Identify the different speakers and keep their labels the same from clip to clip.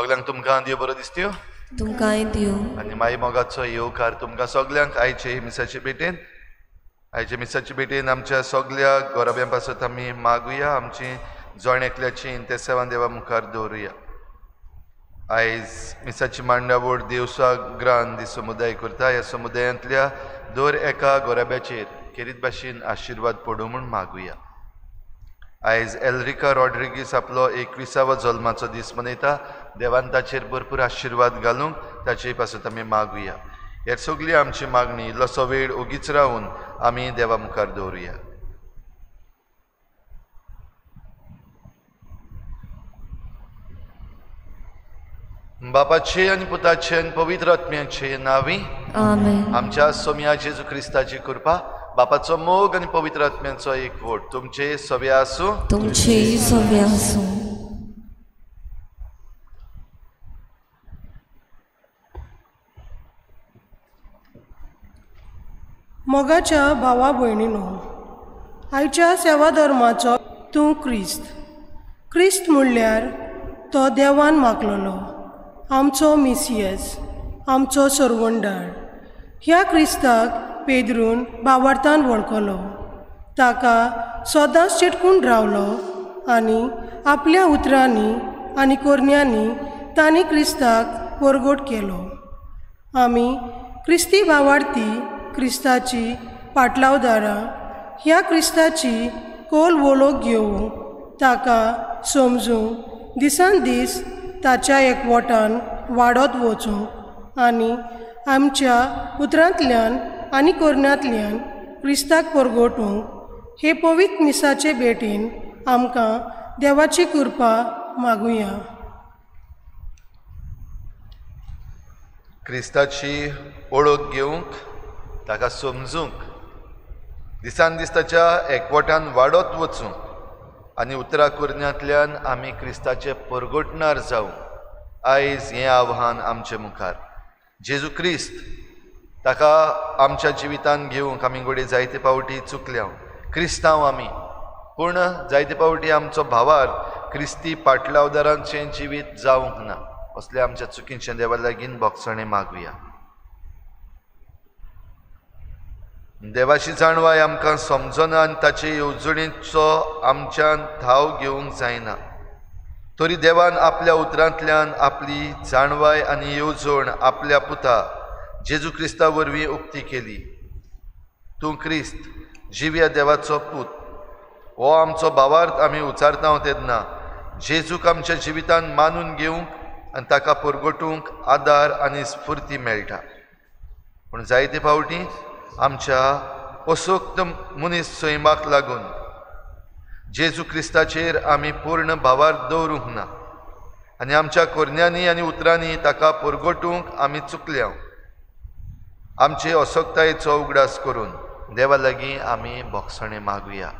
Speaker 1: सगल्यांक तुमकां देव बरो दिसत्यो
Speaker 2: तुमकांय दिवं
Speaker 1: आनी माई मोगाचो येवकार तुमकां सगल्यांक आयचे मिसाचे भेटेन. आयचे मिसाचे भेटेन आमच्या सगल्या गोराब्यां पासत आमी मागुया, आमची जण एकल्याची इंतेसांवां देवा मुखार दवरुया. आयज मिसाची मांडावळ देवसा ग्रांद समुदाय करता. ह्या समुदायांतल्या दर एका गोराब्याचेर खेरीत भाशेन आशिर्वाद पडूं म्हूण मागुया. आयज एलरिका रॉड्रिगीस आपलो 21वो जल्माचो दीस मनयता. देवान ताचेर भरपूर आशिर्वाद घालूंक ताचे पासत आमी मागुया. हे सगली आमची मागणी इल्लोसो वेळ ओगीच रावून आमी देवा मुखार दवरुया. बापाचे आनी पुताचे आनी पवित्र आत्म्याचे नांवी
Speaker 2: आमेन.
Speaker 1: आमच्या सोम्या जेजू क्रिस्ताची कृपा, बापाचो मोग आनी पवित्र आत्म्याचो एकवट तुमचे सवे आसूं,
Speaker 2: तुमचेय सवे आसूं.
Speaker 3: मोगाच्या भावा भयणीनो, आयच्या सेवा धर्माचो तूं क्रिस्त. क्रिस्त म्हणल्यार तो देवान मागलेलो आमचो मिसियस, आमचो सरवणदार. ह्या क्रिस्ताक पेद्रून भावार्थान वळखलो, ताका सदांच चिटकून रावलो आनी आपल्या उतरांनी आनी करण्यांनी तांणी क्रिस्ताक परगट केलो. आमी क्रिस्ती भावार्थी, क्रिस्ताची पाटलावदारां, ह्या क्रिस्ताची कोल वळख घेवंक, ताका समजूंक दिसान दीस ताच्या एकवटान वाडत वचूंक आनी आमच्या उतरांतल्यान आनी करण्यांतल्यान क्रिस्ताक परगटूंक हे पवित्र मिसाचे भेटीन आमकां देवाची कृपा मागुया.
Speaker 1: क्रिस्ताची ओळख घेवंक, ताका समजूंक, दिसान दीस ताच्या एकवटान वाडत वचूंक आनी उतरां करण्यांतल्यान आमी क्रिस्ताचे परगटणार जावंक आयज हें आव्हान आमचे मुखार. जेजू क्रिस्त ताका आमच्या जिवितान घेवंक आमी घडये जायते पावटी चुकल्या. क्रिस्तांव आमी, पूण जायते पावटी आमचो भावार क्रिस्ती पाटलावदारांचें जिवीत जावंक ना. असले आमच्या चुकींचें देवा लागीं भोगसणें मागुया. देवाची जाणवाय आमकां समजना आनी ताचे येवजणेचो आमच्यान थाव घेवंक जायना, तरी देवान आपल्या उतरांतल्यान आपली जाणवाय आनी येवजण आपल्या पुता जेजू क्रिस्ता वरवीं उक्ती केली. तूं क्रिस्त, जिव्या देवाचो पूत, हो आमचो भावार्थ आमी उचारता तेन्ना जेजूक आमच्या जिवितान मानून घेवंक आनी ताका परगटूंक आदार आनी स्फुर्ती मेळटा. पूण जायते फावटी आमच्या असोक्त मनीस सैमाक लागून जेजू क्रिस्ताचेर आमी पूर्ण भावार्थ दवरूंक ना आनी आमच्या करण्यांनी आनी उतरांनी ताका परगटूंक आमी चुकल्या. आमचे असक्तायेचो उगडास करून देवा लागीं आमी भोगसणें मागुया.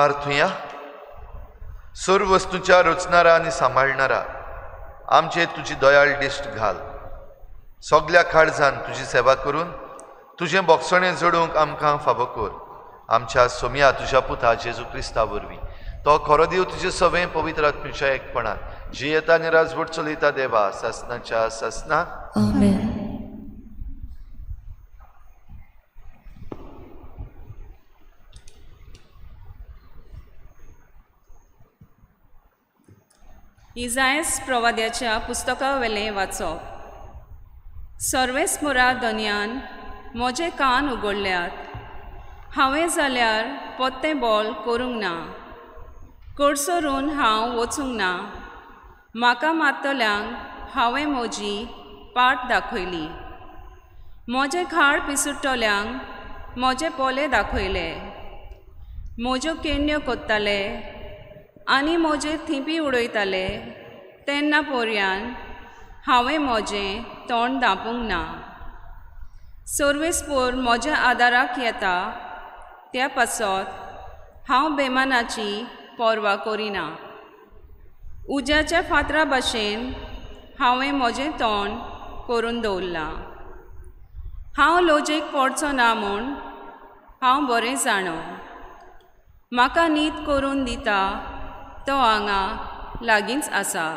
Speaker 1: प्रार्थुया. सर्व वस्तूंच्या रचणारा आनी सांबाळणारा आमचेर तुजी दयाळ दिश्ट घाल. सगल्या काळजान तुजी सेवा करून तुजें बोगसणें जोडूंक आमकां फावो कर. आमच्या सोमया तुज्या पुता जेजू क्रिस्ता वरवीं तो खरो देव तुजे सवें पवित्र आत्म्याच्या एकपणान जियेता आनी राजवट चलयता देवा सासनाच्या सासना.
Speaker 2: आमेन.
Speaker 4: इजायस प्रवाद्याच्या पुस्तकावेलें वाचप. सर्वेस्मरा धनयान म्हजे कान उगडल्यात, हांवें जाल्यार पोत्तें बोल करूंक ना, कडसरून हांव वचूंक ना. म्हाका मारतल्यांक हांवें म्हजी पाट दाखयली, म्हजें खाड पिसुट्टल्यांक म्हजे पोले दाखयले. म्हज्यो केण्यो कोत्ताले आनी म्हजेर थिंपी उडयताले तेन्ना पोरयान हांवें म्हजें तोंड धांपूंक ना. सर्वेस्पोर म्हज्या आदाराक येता त्या पासत हांव बेमानाची पर्वा करिना. उज्याच्या फातरा भाशेन हांवें म्हजें तोंड करून दवरलां. हांव लजेक पडचो ना म्हूण हांव बरें जाणो. म्हाका न्हीद करून दिता तो हांगा लागींच आसा.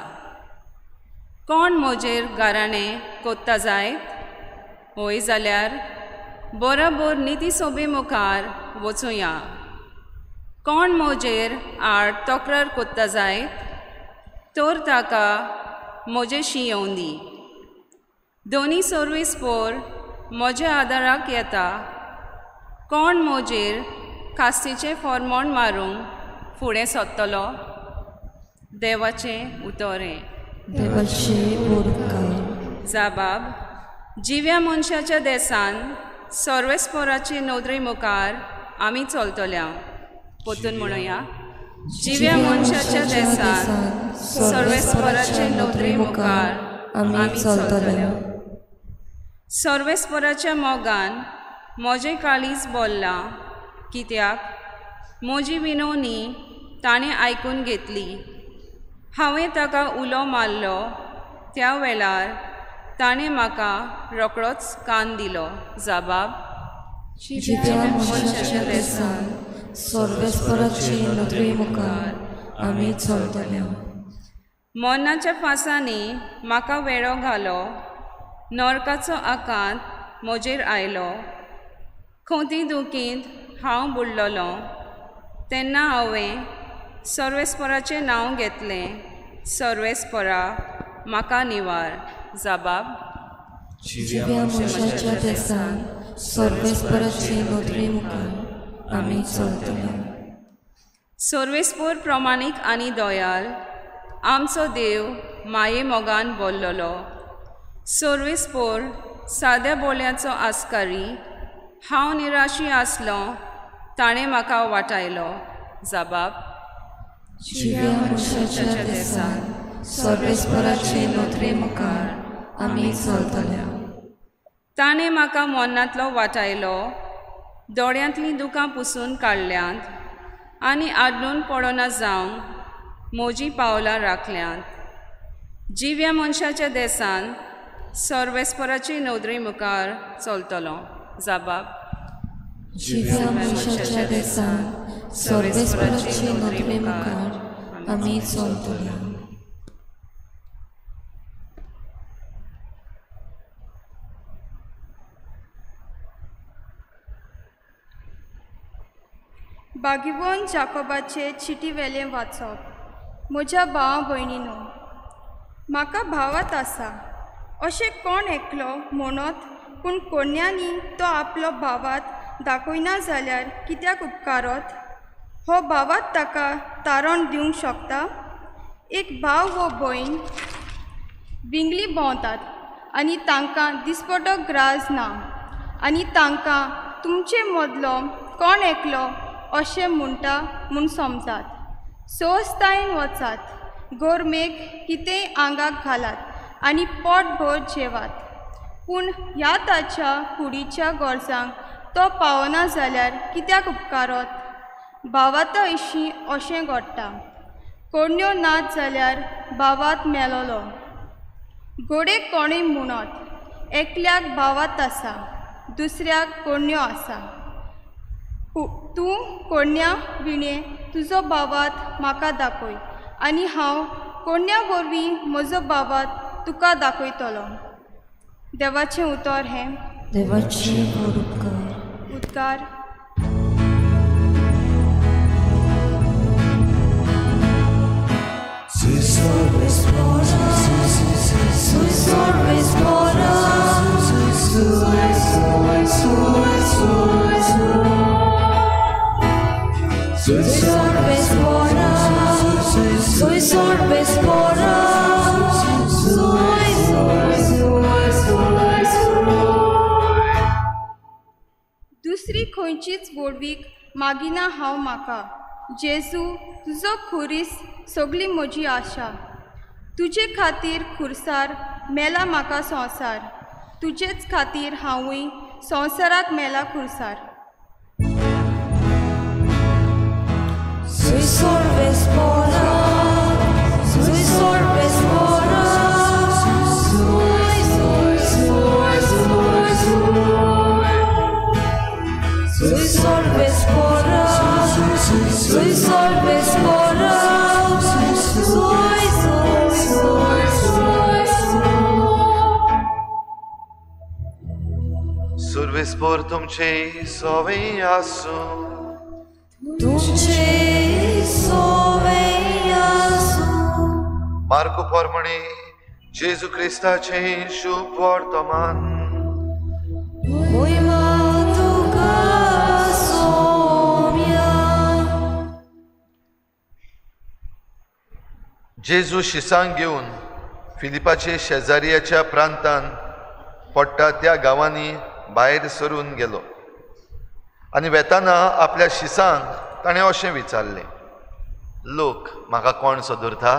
Speaker 4: कोण म्हजेर गाराणें कोत्ता जायत हय जाल्यार बरोबर निती सोबे मुखार वचुया. कोण म्हजेर आड तक्रार कोत्ता जायत तर ताका म्हजेशी येवं दी. दोनी सर्वीस पोर म्हज्या आदाराक येता. कोण म्हजेर कास्तीचें फॉर्मोण मारूंक फुडें सोदतलो? देवाचें उतर हें.
Speaker 2: देवाचे उपकार.
Speaker 4: जाबाब. जिव्या मनशाच्या देसान सर्वेस्पोराचे नदरे मुखार आमी चलतल्या. परतून म्हणुया. जिव्या मनशाच्या देसान सर्वेस्पोराचे नदरे मुखार आमी चलतल्या. सर्वेस्पोराच्या मोगान म्हजें काळीज बोल्लां, कित्याक म्हजी विनवणी ताणें आयकून घेतली. हांवें ताका उलो मारलो त्या वेळार ताणें म्हाका रोखडोच कान दिलो. जाबाब.
Speaker 2: जिव्या मनशाच्या देसान सर्वेस्पराचे नदरे मुखार आमी चलतल्या.
Speaker 4: मरणाच्या फांसांनी म्हाका वेळो घालो, नरकाचो आकांत म्हजेर आयलो. खंती दुखींत हांव बुडलोलो तेन्ना हांवें सर्वेस्पराचें नांव घेतलें. सर्वेस्परा म्हाका निवार. जाबाब.
Speaker 2: जिव्या मनशाच्या देसान सर्वेस्पराचे नदरे मुखार आमी चलतल्या.
Speaker 4: सर्वेस्पोर प्रमाणीक आनी दयाल आमचो देव माये मोगान बोल्लोलो. सर्वेस्पोर साद्या बोल्याचो आस्कारी. हांव निराशी आसलो ताणें म्हाका वाटायलो. जाबाब.
Speaker 2: जिव्या मनशाच्या देसान सर्वेस्पराचे नदरे मुखार आमी चलतल्या.
Speaker 4: ताणें म्हाका मरणांतलो वाटायलो, दोळ्यांतलीं दुकां पुसून काडल्यांत आनी आडून पडना जावंक म्हजीं पावलां राखल्यांत. जिव्या मनशाच्या देसान सर्वेस्पराचे नदरे मुखार चलतलो. जाबाब.
Speaker 2: जिव्या मनशाच्या देसान सर्वेस्पराचे नदरे मुखार आमी चलतल्या.
Speaker 5: बागिवोन जाकोबाचे चिटीवेलें वाचप. म्हज्या भावा भयणीनो, म्हाका भावात आसा अशें कोण एकलो म्हणत पूण कोण्यांनी तो आपलो भावात दाखयना जाल्यार कित्याक उपकारत? हो भावात ताका तारण दिवंक शकता? एक भाव वो भयण विंगली भोंवतात आनी तांकां दिसपटो ग्रास ना आनी तांकां तुमचे मदलो कोण एकलो अशें म्हणटा म्हूण समजात. सोस्तायेन वचात, गोरमेक कितेंय आंगाक घालात आनी पोटभर जेवात. पूण ह्या ताच्या कुडीच्या गरजांक तो पावना जाल्यार कित्याक उपकारत? भावाता हरशीं अशें घडटा, कोण्यो नात जाल्यार भावात मेलोलो. घोडे कोणूय म्हणत एकल्याक भावात आसा, दुसऱ्याक कोण्यो आसा. तूं कोण्या विणे तुजो भावात म्हाका दाखय आनी हांव कोण्या वरवीं म्हजो भावात तुका दाखयतलो. देवाचें उतर हें.
Speaker 2: देवाचे उपकार.
Speaker 5: उद्गार. दुसरी खंयचीच व्हडवीक मागिना हांव म्हाका, जेजू तुजो खुरीस सगली म्हजी आशा. तुजे खातीर खुरसार मेला म्हाका संवसार, तुजेच खातीर हांवूय संवसाराक मेला खुरसार.
Speaker 1: सर्वेस्पोर तुमचे सोवे आसूं.
Speaker 2: तुमचे सोवे आसूं.
Speaker 1: मार्को प्रमाणे जेजू क्रिस्ताचे शुभ वर्तमान.
Speaker 2: मोहिमा तुका सोम्या.
Speaker 1: जेजू शिसांक घेवन फिलिपाचे शेजारियाच्या प्रांतान पडटा त्या गांवांनी भायर सरून गेलो आनी वेताना आपल्या शिसांक ताणें अशें विचारलें, लोक म्हाका कोण सदरता?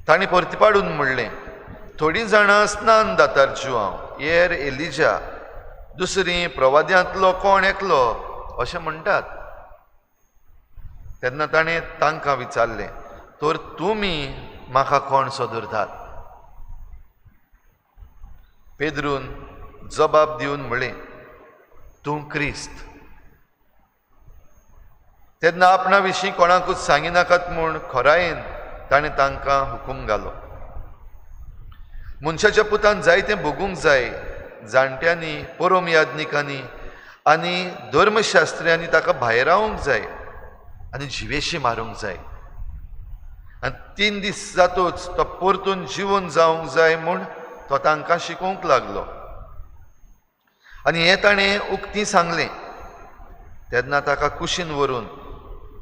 Speaker 1: ताणें परतीपाडून म्हणलें, थोडीं जाणां स्नान दातार जुआंव, येर एलिजा, दुसरीं प्रवाद्यांतलो कोण एकलो अशें म्हणटात. तेन्ना ताणें तांकां विचारलें, तर तुमी म्हाका कोण सदरतात? पेद्रून जबाब दिवन म्हळें, तूं क्रिस्त. तेन्ना आपणा विशीं कोणाकूच सांगिनाकात म्हूण खोरायेन ताणें तांकां हुकूम घालो. मनशाच्या पुतान जायतें भोगूंक जाय, जाणट्यांनी, परम याज्ञिकांनी आनी धर्मशास्त्र्यांनी ताका भायरावंक जाय आनी जिवेशी मारूंक जाय आनी 3 दीस जातूच तो परतून जिवन जावंक जाय म्हूण तो तांकां शिकोवंक लागलो. आनी हें ताणें उक्ती सांगलें. तेन्ना ताका कुशीन व्हरून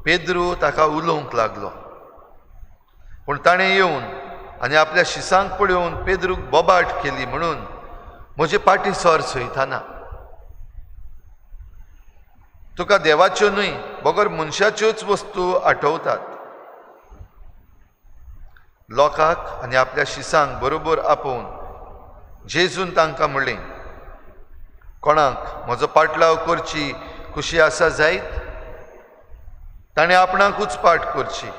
Speaker 1: पेद्रू ताका उलोवंक लागलो. पूण ताणें येवन आनी आपल्या शिसांक पळोवन पेद्रूक बोबाट केली म्हणून म्हजे पाटी सर सयताना, तुका देवाच्यो न्हय बगर मनशाच्योच वस्तू आठवतात. लोकांक आनी आपल्या शिसांक बरोबर आपोवन जेजून तांकां म्हणलें, कोणाक म्हजो पाटलाव करची खुशी आसा जायत ताणें आपणाकूच पाट करची,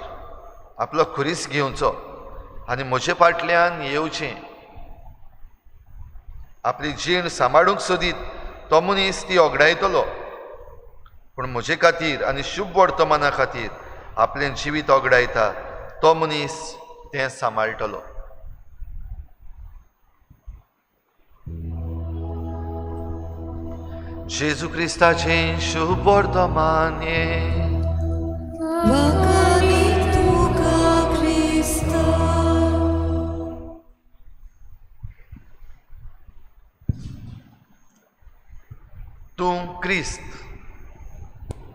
Speaker 1: आपलो खुरीस घेवचो आनी म्हजे फाटल्यान येवचें. आपली जीण सांबाळूंक सोदीत तो मनीस ती ओगडायतलो, पूण म्हजे खातीर आनी शुभ वर्तमाना खातीर आपलें जिवीत ओगडायता तो मनीस तें सांबाळटलो. जेजू क्रिस्ताचें शुभ वर्तमान हें. तूं क्रिस्त.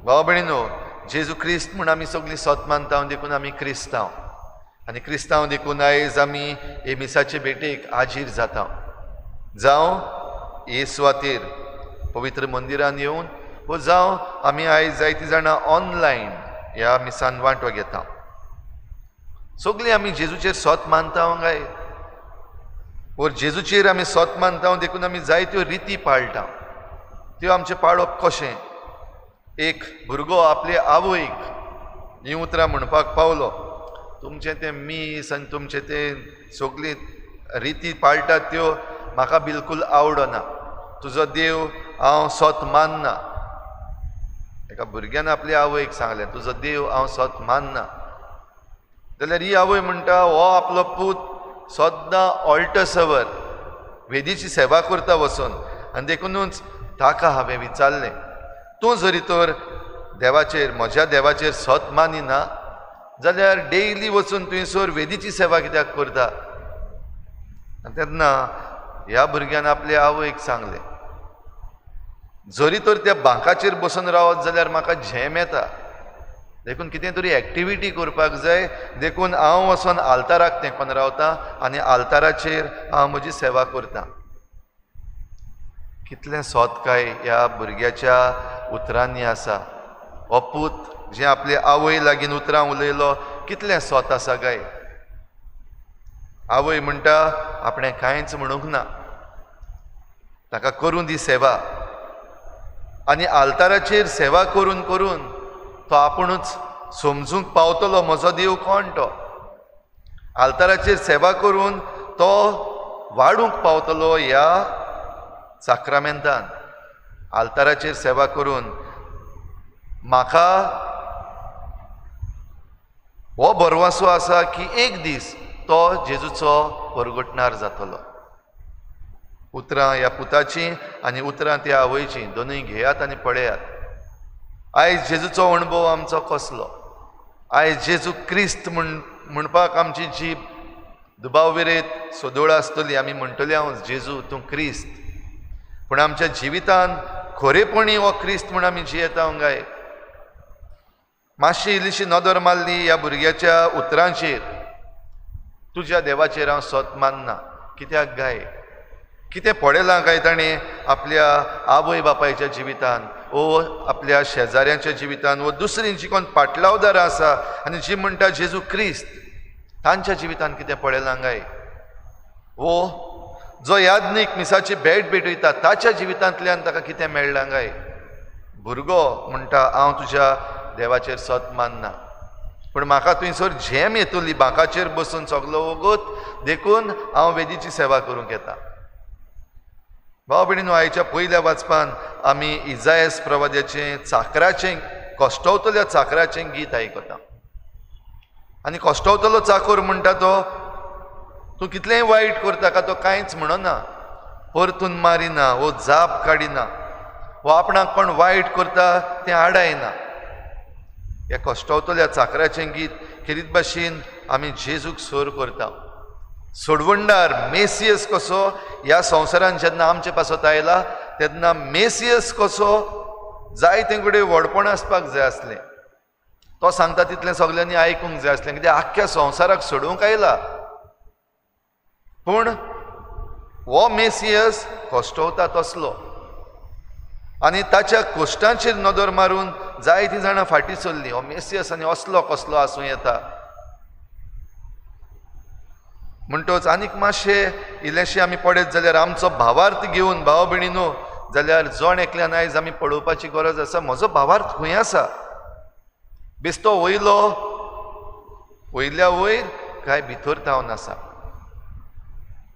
Speaker 1: भाव भयणीनो, जेजू क्रिस्त म्हूण आमी सगळीं सत मानता देखून आमी क्रिस्तांव आनी क्रिस्तांव देखून आयज आमी हे मिसाचे भेटेक हाजीर जाता. जावं हे सुवातेर पवित्र मंदिरान येवन वो जावं आमी आयज जायतीं जाणां ऑनलायन ह्या मिसान वांटो घेता. सगळीं आमी जेजूचेर सत मानता काय वर जेजूचेर आमी सत मानता देखून आमी जायत्यो रिती पाळटा. त्यो आमचें पाळप कशें? एक भुरगो आपले आवयक हीं उतरां म्हणपाक पावलो, तुमचें तें मीस आनी तुमचें तें सगळी रिती पाळटात त्यो म्हाका बिलकूल आवडना, तुजो देव हांव सत मानना। एका भुरग्यान आपले आवयक सांगलें, तुजो देव हांव सत मानना। जाल्यार ही आवय म्हणटा, हो आपलो पूत सद्दां ऑल्टसवर वेदीची सेवा करता वचून, आनी देखुनूच ताका हांवें विचारलें, तूं जरी तर देवाचेर, म्हज्या देवाचेर सत मानिना जाल्यार डेली वचून तुयसर वेदीची सेवा कित्याक करता? आनी तेन्ना ह्या भुरग्यान आपले आवयक सांगलें, जरी तर त्या बांकाचेर बसून रावत जाल्यार म्हाका झेम येता, देखून कितें तरी एक्टिविटी करपाक जाय, देखून हांव वचून आल्ताराक तेंकोन रावता आनी आल्ताराचेर हांव म्हजी सेवा करता। कितलें सोत काय ह्या भुरग्याच्या उतरांनी आसा। हो पूत जे आपले आवय लागीं उतरां उलयलो, कितलें सोत आसा काय। आवय म्हणटा आपणें कांयच म्हणूंक ना, ताका करूं दी सेवा, आनी आल्ताराचेर सेवा करून करून तो आपुणूच समजूंक पावतलो म्हजो देव कोण तो। आल्ताराचेर सेवा करून तो वाडूंक पावतलो ह्या साक्रामेंतान। आल्ताराचेर सेवा करून म्हाका हो भरवंसो आसा की एक दीस तो जेजूचो परगटणार जातलो। उतरां ह्या पुताचीं आनी उतरां त्या आवयचीं दोनूय घेयात आनी पळयात। आयज जेजूचो अणभव आमचो कसलो? आयज जेजू क्रिस्त म्हणपाक आमची जीब दुबाव विरेत सोदोळ आसतली, आमी म्हणटले हांव जेजू तूं क्रिस्त, पूण आमच्या जिवितान खरेपणी हो क्रिस्त म्हूण आमी जियेता काय? मातशी इल्लीशी नदर मारली ह्या भुरग्याच्या उतरांचेर, तुज्या देवाचेर हांव सत मानना, कित्याक गाय? कितें पळयलां काय ताणें आपल्या आवय बापायच्या जिवितान ओ आपल्या शेजाऱ्यांच्या जिवितान वो दुसरी जी कोण पाटलावदारां आसा आनी जी म्हणटा जेजू क्रिस्त, तांच्या जिवितान कितें पळयलां काय? वो जो याज्ञीक मिसाची भेट भेटयता ताच्या जिवितांतल्यान ताका कितें मेळ्ळां काय? भुरगो म्हणटा हांव तुज्या देवाचेर सत मानना, पूण म्हाका थंयसर झेम येतली बांकाचेर बसून सगलो वगत, देखून हांव वेदीची सेवा करूंक येता। भाव भयणीनो, आयच्या पयल्या वाचपान आमी इजायस प्रवाद्याचें चाकराचें, कश्टवतल्या चाकराचें गीत आयकता। आनी कश्टवतलो चाकोर म्हणटा तो, तूं कितलेंय वायट करता का तो कांयच म्हणना, परतून मारिना वो जाप काडिना, वो आपणाक कोण वायट करता तें आडायना। ह्या कश्टवतल्या चाकराचें गीत खेरीत भाशेन आमी जेजूक सर करता। सोडवणदार मेसियस कसो ह्या संवसारान जेन्ना आमचे पासत आयला तेन्ना मेसियस कसो जायते कडेन व्हडपण आसपाक जाय आसलें, तो सांगता तितलें सगल्यांनी आयकूंक जाय आसलें, कित्याक आख्ख्या संवसाराक सोडूंक आयला। पूण हो मेसियस कश्टवता तसलो, आनी ताच्या कश्टांचेर नदर मारून जायतीं जाणां फाटीं सरलीं, हो मेसियस आनी असलो कसलो आसूं येता। म्हणटच आनीक मातशें इल्लेशें आमी पळयत जाल्यार आमचो भावार्थ घेवन भाव भयणीनो, जाल्यार जण एकल्यान आयज आमी पळोवपाची गरज आसा, म्हजो भावार्थ खंय आसा? बेस्तो वयलो वयल्या वयर काय भितर तावन आसा?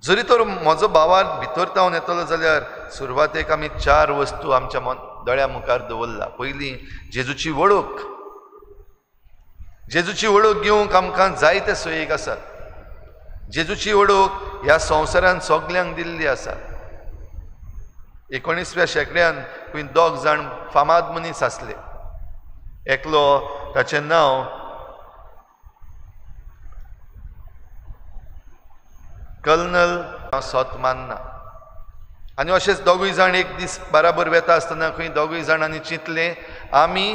Speaker 1: जरी तर म्हजो भावार्थ भितर तावन येतलो जाल्यार सुरवातेक आमी चार वस्तू आमच्या मन दोळ्या मुखार दवरला। पयलीं जेजूची वळख। जेजूची वळख घेवंक आमकां जायते सोयीक आसात। जेजूची वळख ह्या संवसारान सगल्यांक दिल्ली आसा। 19व्या शेंकड्यान खंय दोग जाण फामाद मनीस आसले, एकलो ताचें नांव कर्नल सत मानना, आनी अशेंच दोगूय जाण एक दीस बराबर वेता आसतना खंय दोगूय जाणांनी चिंतलें आमी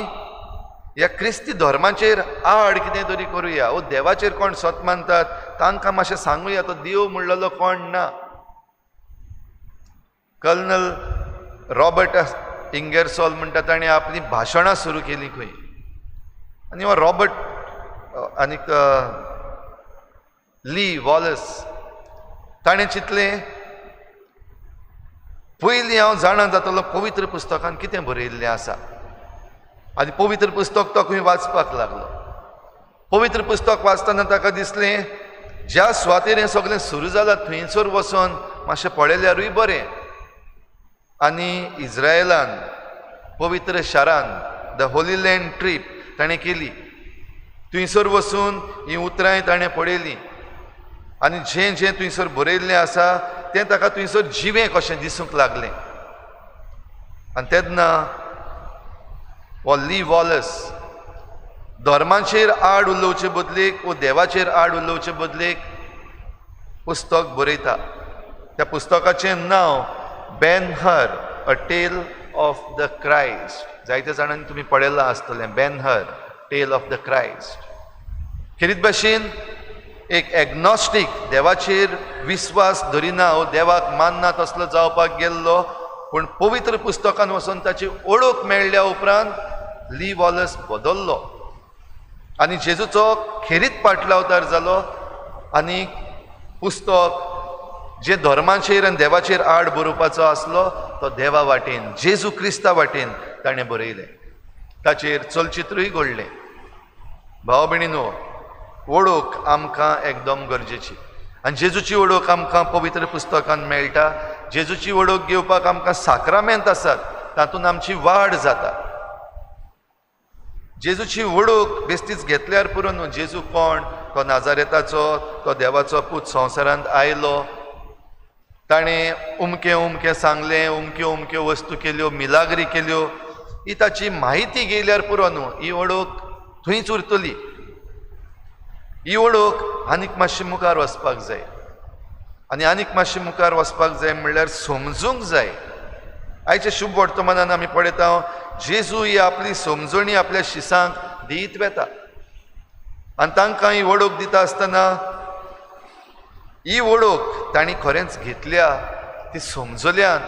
Speaker 1: ह्या क्रिस्ती धर्माचेर आड कितें तरी करुया, ओ देवाचेर कोण सत मानतात तांकां मातशें सांगुया तो देव म्हणलेलो कोण ना। कर्नल रॉबर्ट इंगेरसॉल म्हणटा ताणें आपलीं भाशणां सुरू केलीं खंय, आनी हो रॉबर्ट आनीक ली वॉलस ताणें चिंतलें पयलीं हांव जाणा जातलो पवित्र पुस्तकान कितें बरयिल्लें आसा। आनी पवित्र पुस्तक तो खंय वाचपाक लागलो. पवित्र पुस्तक वाचतना ताका दिसलें ज्या सुवातेर हें सगळें सुरू जालां थंयसर वचोन मातशें पळयल्यारूय बरें. आनी इज्रायलान पवित्र शारान the Holi land trip ताणें केली. थंयसर वचून हीं उतरांय ताणें पळयलीं आनी जें जें थंयसर बरयल्लें आसा तें ताका थंयसर जिवें कशें दिसूंक लागलें. आनी तेन्ना हो ली वॉलस धर्माचेर आड उलोवचे बदलेक वो देवाचेर आड उलोवचे बदलेक पुस्तक बरयता. त्या पुस्तकाचें नांव Ben Hur a tale of the Christ. जायते जाणांनी तुमी पळयलां आसतलें Ben Hur tale of the Christ. खेरीत भाशेन एक एग्नॉस्टीक देवाचेर विस्वास धरिना वो देवाक मानना तसलो जावपाक गेल्लो, पूण पवित्र पुस्तकान वचून ताची ओळख मेळ्ळ्या उपरांत ली वॉलस बदल्लो आनी जेजूचो खेरीत पाटलावतार जालो. आनी पुस्तक जे धर्माचेर आनी देवाचेर आड बरोवपाचो आसलो तो देवा वाटेन जेजू क्रिस्ता वाटेन ताणें बरयलें. ताचेर चलचित्रूय घडलें. भाव भयणीनो, ओळख आमकां एकदम गरजेची आनी जेजूची ओळख आमकां पवित्र पुस्तकान मेळटा. जेजूची ओळख घेवपाक आमकां साक्रामेंत आसात, तातूंत आमची वाड जाता. जेजूची ओळख बेस्तीच घेतल्यार पुरो न्हू. जेजू कोण, तो नाजारेताचो, तो देवाचो पूत संवसारांत आयलो, ताणें उमकें उमकें सांगलें, उमक्यो उमक्यो वस्तू केल्यो, मिलाग्री केल्यो, ही ताची म्हायती घेयल्यार पुरो न्हू. ही ओळख थंयच उरतली. ही ओळख आनीक मातशी मुखार वचपाक जाय आनी आनीक मातशी मुखार वचपाक जाय म्हणल्यार समजूंक जाय. आयच्या शुभ वर्तमानान आमी पळयता जेजू ही आपली समजणी आपल्या शिसांक दीत वेता आनी तांकां ही ओळख दिता आसतना ही ओळख तांणी खरेंच घेतल्या, ती समजल्यान,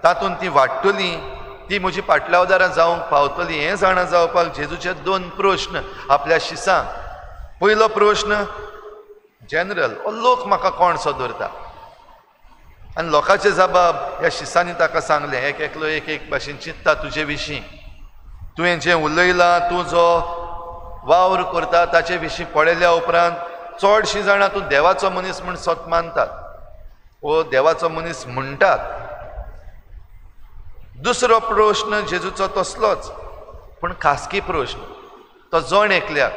Speaker 1: तातूंत ती वाडटली, ती म्हजी पाटलावदारां जावंक पावतली हें जाणा जावपाक जेजूचे दोन प्रश्न आपल्या शिसांक. पयलो प्रश्न जनरल, हो लोक म्हाका कोण सो दवरता? आनी लोकांचे जबाब ह्या शिसांनी ताका सांगलें, एक एकलो एक एक भाशेन चिंत्ता तुजे विशीं, तुवें जें उलयलां, तूं जो वावर करता ताचे विशीं पळयल्या उपरांत चडशीं जाणां तूं देवाचो मनीस म्हूण सत मानतात वो देवाचो मनीस म्हणटात. दुसरो प्रश्न जेजूचो तसलोच पूण खासगी प्रश्न, तो जण एकल्याक,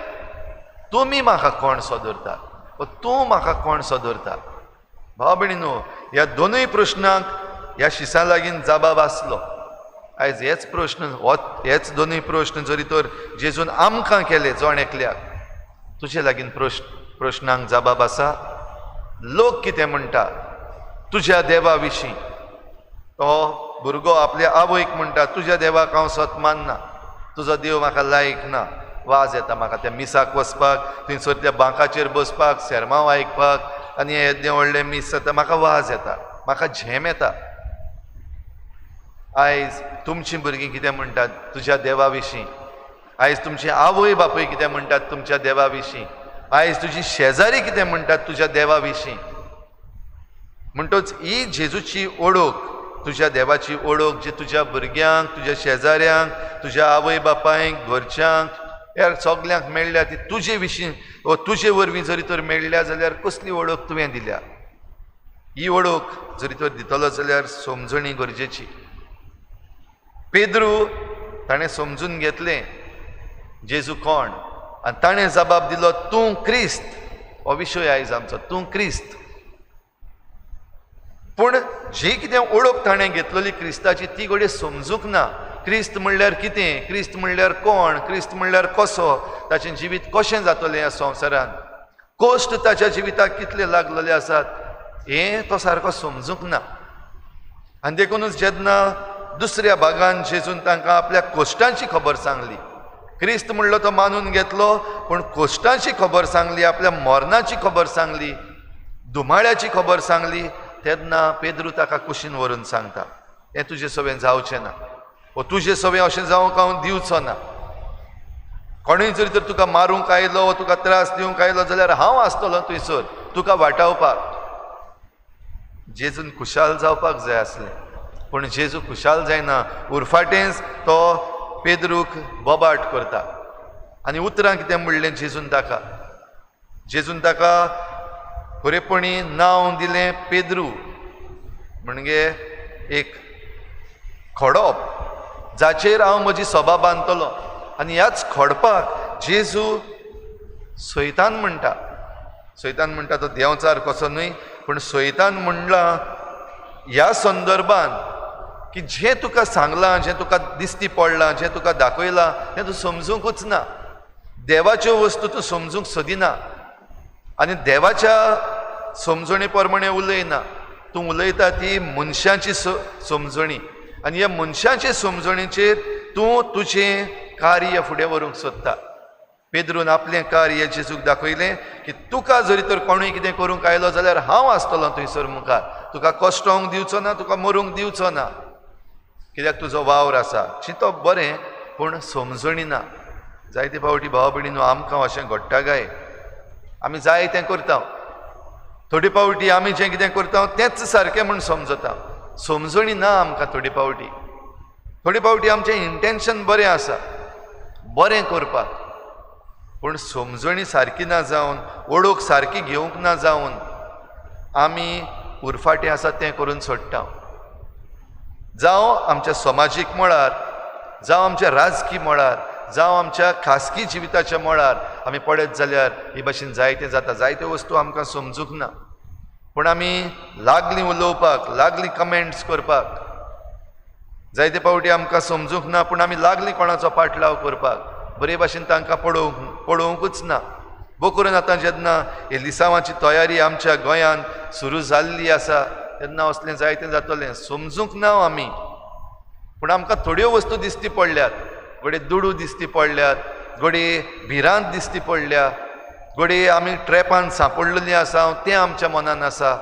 Speaker 1: तुमी म्हाका कोण सो दवरता वो तूं म्हाका कोण सो दवरता? भाव भयणीनो, ह्या दोनूय प्रश्नांक ह्या शिसां लागीं जबाब आसलो. आयज हेच प्रश्न, हेच दोनूय प्रश्न जरी तर जेजून आमकां केले जण एकल्याक, तुजे लागीं प्रश्नांक जबाब आसा? लोक कितें म्हणटा तुज्या देवा विशीं? तो भुरगो आपल्या आवयक म्हणटा तुज्या देवाक हांव सत मानना, तुजो देव म्हाका लायक ना, वाज येता म्हाका त्या मिसाक वचपाक, थंयसर त्या बांकाचेर बसपाक, सेरमांव आयकपाक आनी येदें व्हडलें मीस जाता, म्हाका वाज येता, म्हाका झेम येता. आयज तुमचीं भुरगीं कितें म्हणटात तुज्या देवा विशीं? आयज तुमची आवय बापूय कितें म्हणटात तुमच्या देवा विशीं? आयज तुजी शेजारी कितें म्हणटात तुज्या देवा विशीं? म्हणटच ही जेजूची ओळख, तुज्या देवाची ओळख जी तुज्या भुरग्यांक, तुज्या शेजाऱ्यांक, तुज्या आवय बापायक, घरच्यांक, ह्या सगल्यांक मेळ्ळ्या ती तुजे विशीं वा तुजे वरवीं जरी तर मेळ्ळ्या जाल्यार कसली ओळख तुवें दिल्या? ही ओळख जरी तर दितलो जाल्यार समजणी गरजेची. पेद्रू ताणें समजून घेतलें जेजू कोण आनी ताणें जबाब दिलो तूं क्रिस्त. हो विशय आयज आमचो, तूं क्रिस्त. पूण जी कितें ओळख ताणें घेतलेली क्रिस्ताची ती घडये समजूंक ना. क्रिस्त म्हणल्यार कितें, क्रिस्त म्हणल्यार कोण, क्रिस्त म्हणल्यार कसो, ताचें जिवीत कशें जातलें ह्या संवसारांत, कश्ट ताच्या जिविताक कितले लागलेले आसात हें तो सारको समजूंक ना. आनी देखूनच जेन्ना दुसऱ्या भागान जेजून तांकां आपल्या कश्टांची खबर सांगली, क्रिस्त म्हणलो तो मानून घेतलो, पूण कश्टांची खबर सांगली, आपल्या मरणाची खबर सांगली, धुमाळ्याची खबर सांगली, तेन्ना पेद्रू ताका कुशीन व्हरून सांगता हें तुजें सवें जावचें ना, वो तुजें सवें अशें जावंक हांव दिवचो ना. कोणूय जरी तर तुका मारूंक आयलो वो तुका त्रास दिवंक आयलो जाल्यार हांव आसतलो थंयसर तुका वाटावपाक. जेजून खुशाल जावपाक जाय आसलें, पूण जेजू खुशाल जायना. उरफाटेंच तो पेद्रूक बोबाट करता. आनी उतरां कितें म्हणलें जेजून ताका? जेजून ताका खरेपणी नांव दिलें पेद्रू, म्हणजे एक खडप जाचेर हांव म्हजी सभा बांदतलो. आनी ह्याच खडपाक जेजू सैतान म्हणटा. सैतान म्हणटा तो देंवचार कसो न्हय, पूण सैतान म्हणलां ह्या संदर्भान की जें तुका सांगलां, जें तुका दिसती पडलां, जें तुका दाखयलां तें तूं समजूंकूच ना. देवाच्यो वस्तू तूं समजूंक सोदिना आनी देवाच्या समजणी प्रमाणे उलयना. तूं उलयता ती मनशाची समजणी आनी ह्या मनशाचे समजणीचेर तूं तुजें कार्य फुडें व्हरूंक सोदता. पेद्रून आपलें कार्य जेजूक दाखयलें की तुका जरी तर कोणूय कितें करूंक आयलो जाल्यार हांव आसतलो थंयसर मुखार, तुका कश्टोंक दिवचो ना, तुका मरूंक दिवचो ना, कित्याक तुजो वावर आसा. चिंतप बरें पूण समजणी ना. जायते फावटी भाव भयणीनो आमकां अशें घडटा काय, आमी जाय तें करता. थोडे फावटी आमी जें कितें करता तेंच सारकें म्हूण समजता. समजणी ना आमकां. थोडे फावटी, थोडे फावटी आमचें इंटेन्शन बरें आसा, बरें करपाक, पूण समजणी सारकी ना जावन, ओळख सारकी घेवंक ना जावन आमी उरफाटें आसा तें करून सोडटा. जावं आमच्या समाजीक मळार, जावं आमच्या राजकी मळार, जावं आमच्या खासगी जिविताच्या मळार आमी पळयत जाल्यार हे भाशेन जायतें जाता. जायत्यो वस्तू आमकां समजूंक ना, पूण आमी लागलीं उलोवपाक, लागलीं कमेंट्स करपाक. जायते फावटी आमकां समजूंक ना पूण आमी लागलीं कोणाचो पाटलाव करपाक, बरे भाशेन तांकां पळोवंकूच ना. भोव करून आतां जेन्ना एलिसांवाची तयारी आमच्या गोंयांत सुरू जाल्ली आसा तेन्ना असलें जायतें जातलें. समजूंक ना आमी, पूण आमकां थोड्यो वस्तू दिसती पडल्यात, घडये दुडू दिसती पडल्यात, घडये भिरांत दिसती पडल्या, घडये आमी ट्रॅपान सांपडलेलीं आसा तें आमच्या मनान आसा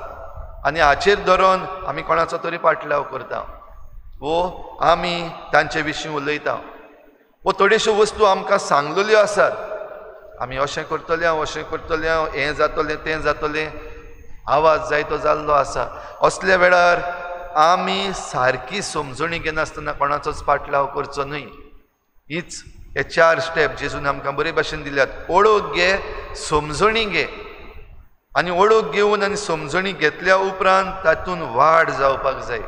Speaker 1: आनी हाचेर धरून आमी कोणाचो तरी पाटलाव करता वो आमी तांचे विशीं उलयता. वो थोड्योश्यो वस्तू आमकां सांगलेल्यो आसात, आमी अशें करतले हांव, अशें करतले हांव, हें जातलें तें जातलें, आवाज जायतो जाल्लो आसा. असल्या वेळार आमी सारकी समजणी घेनासतना कोणाचोच पाटलाव करचो न्हय. हीच हे चार स्टेप जेजून आमकां बरे भाशेन दिल्यात. ओळख घे, समजणी घे, आनी ओळख घेवन आनी समजणी घेतल्या उपरांत तातूंत वाड जावपाक जाय.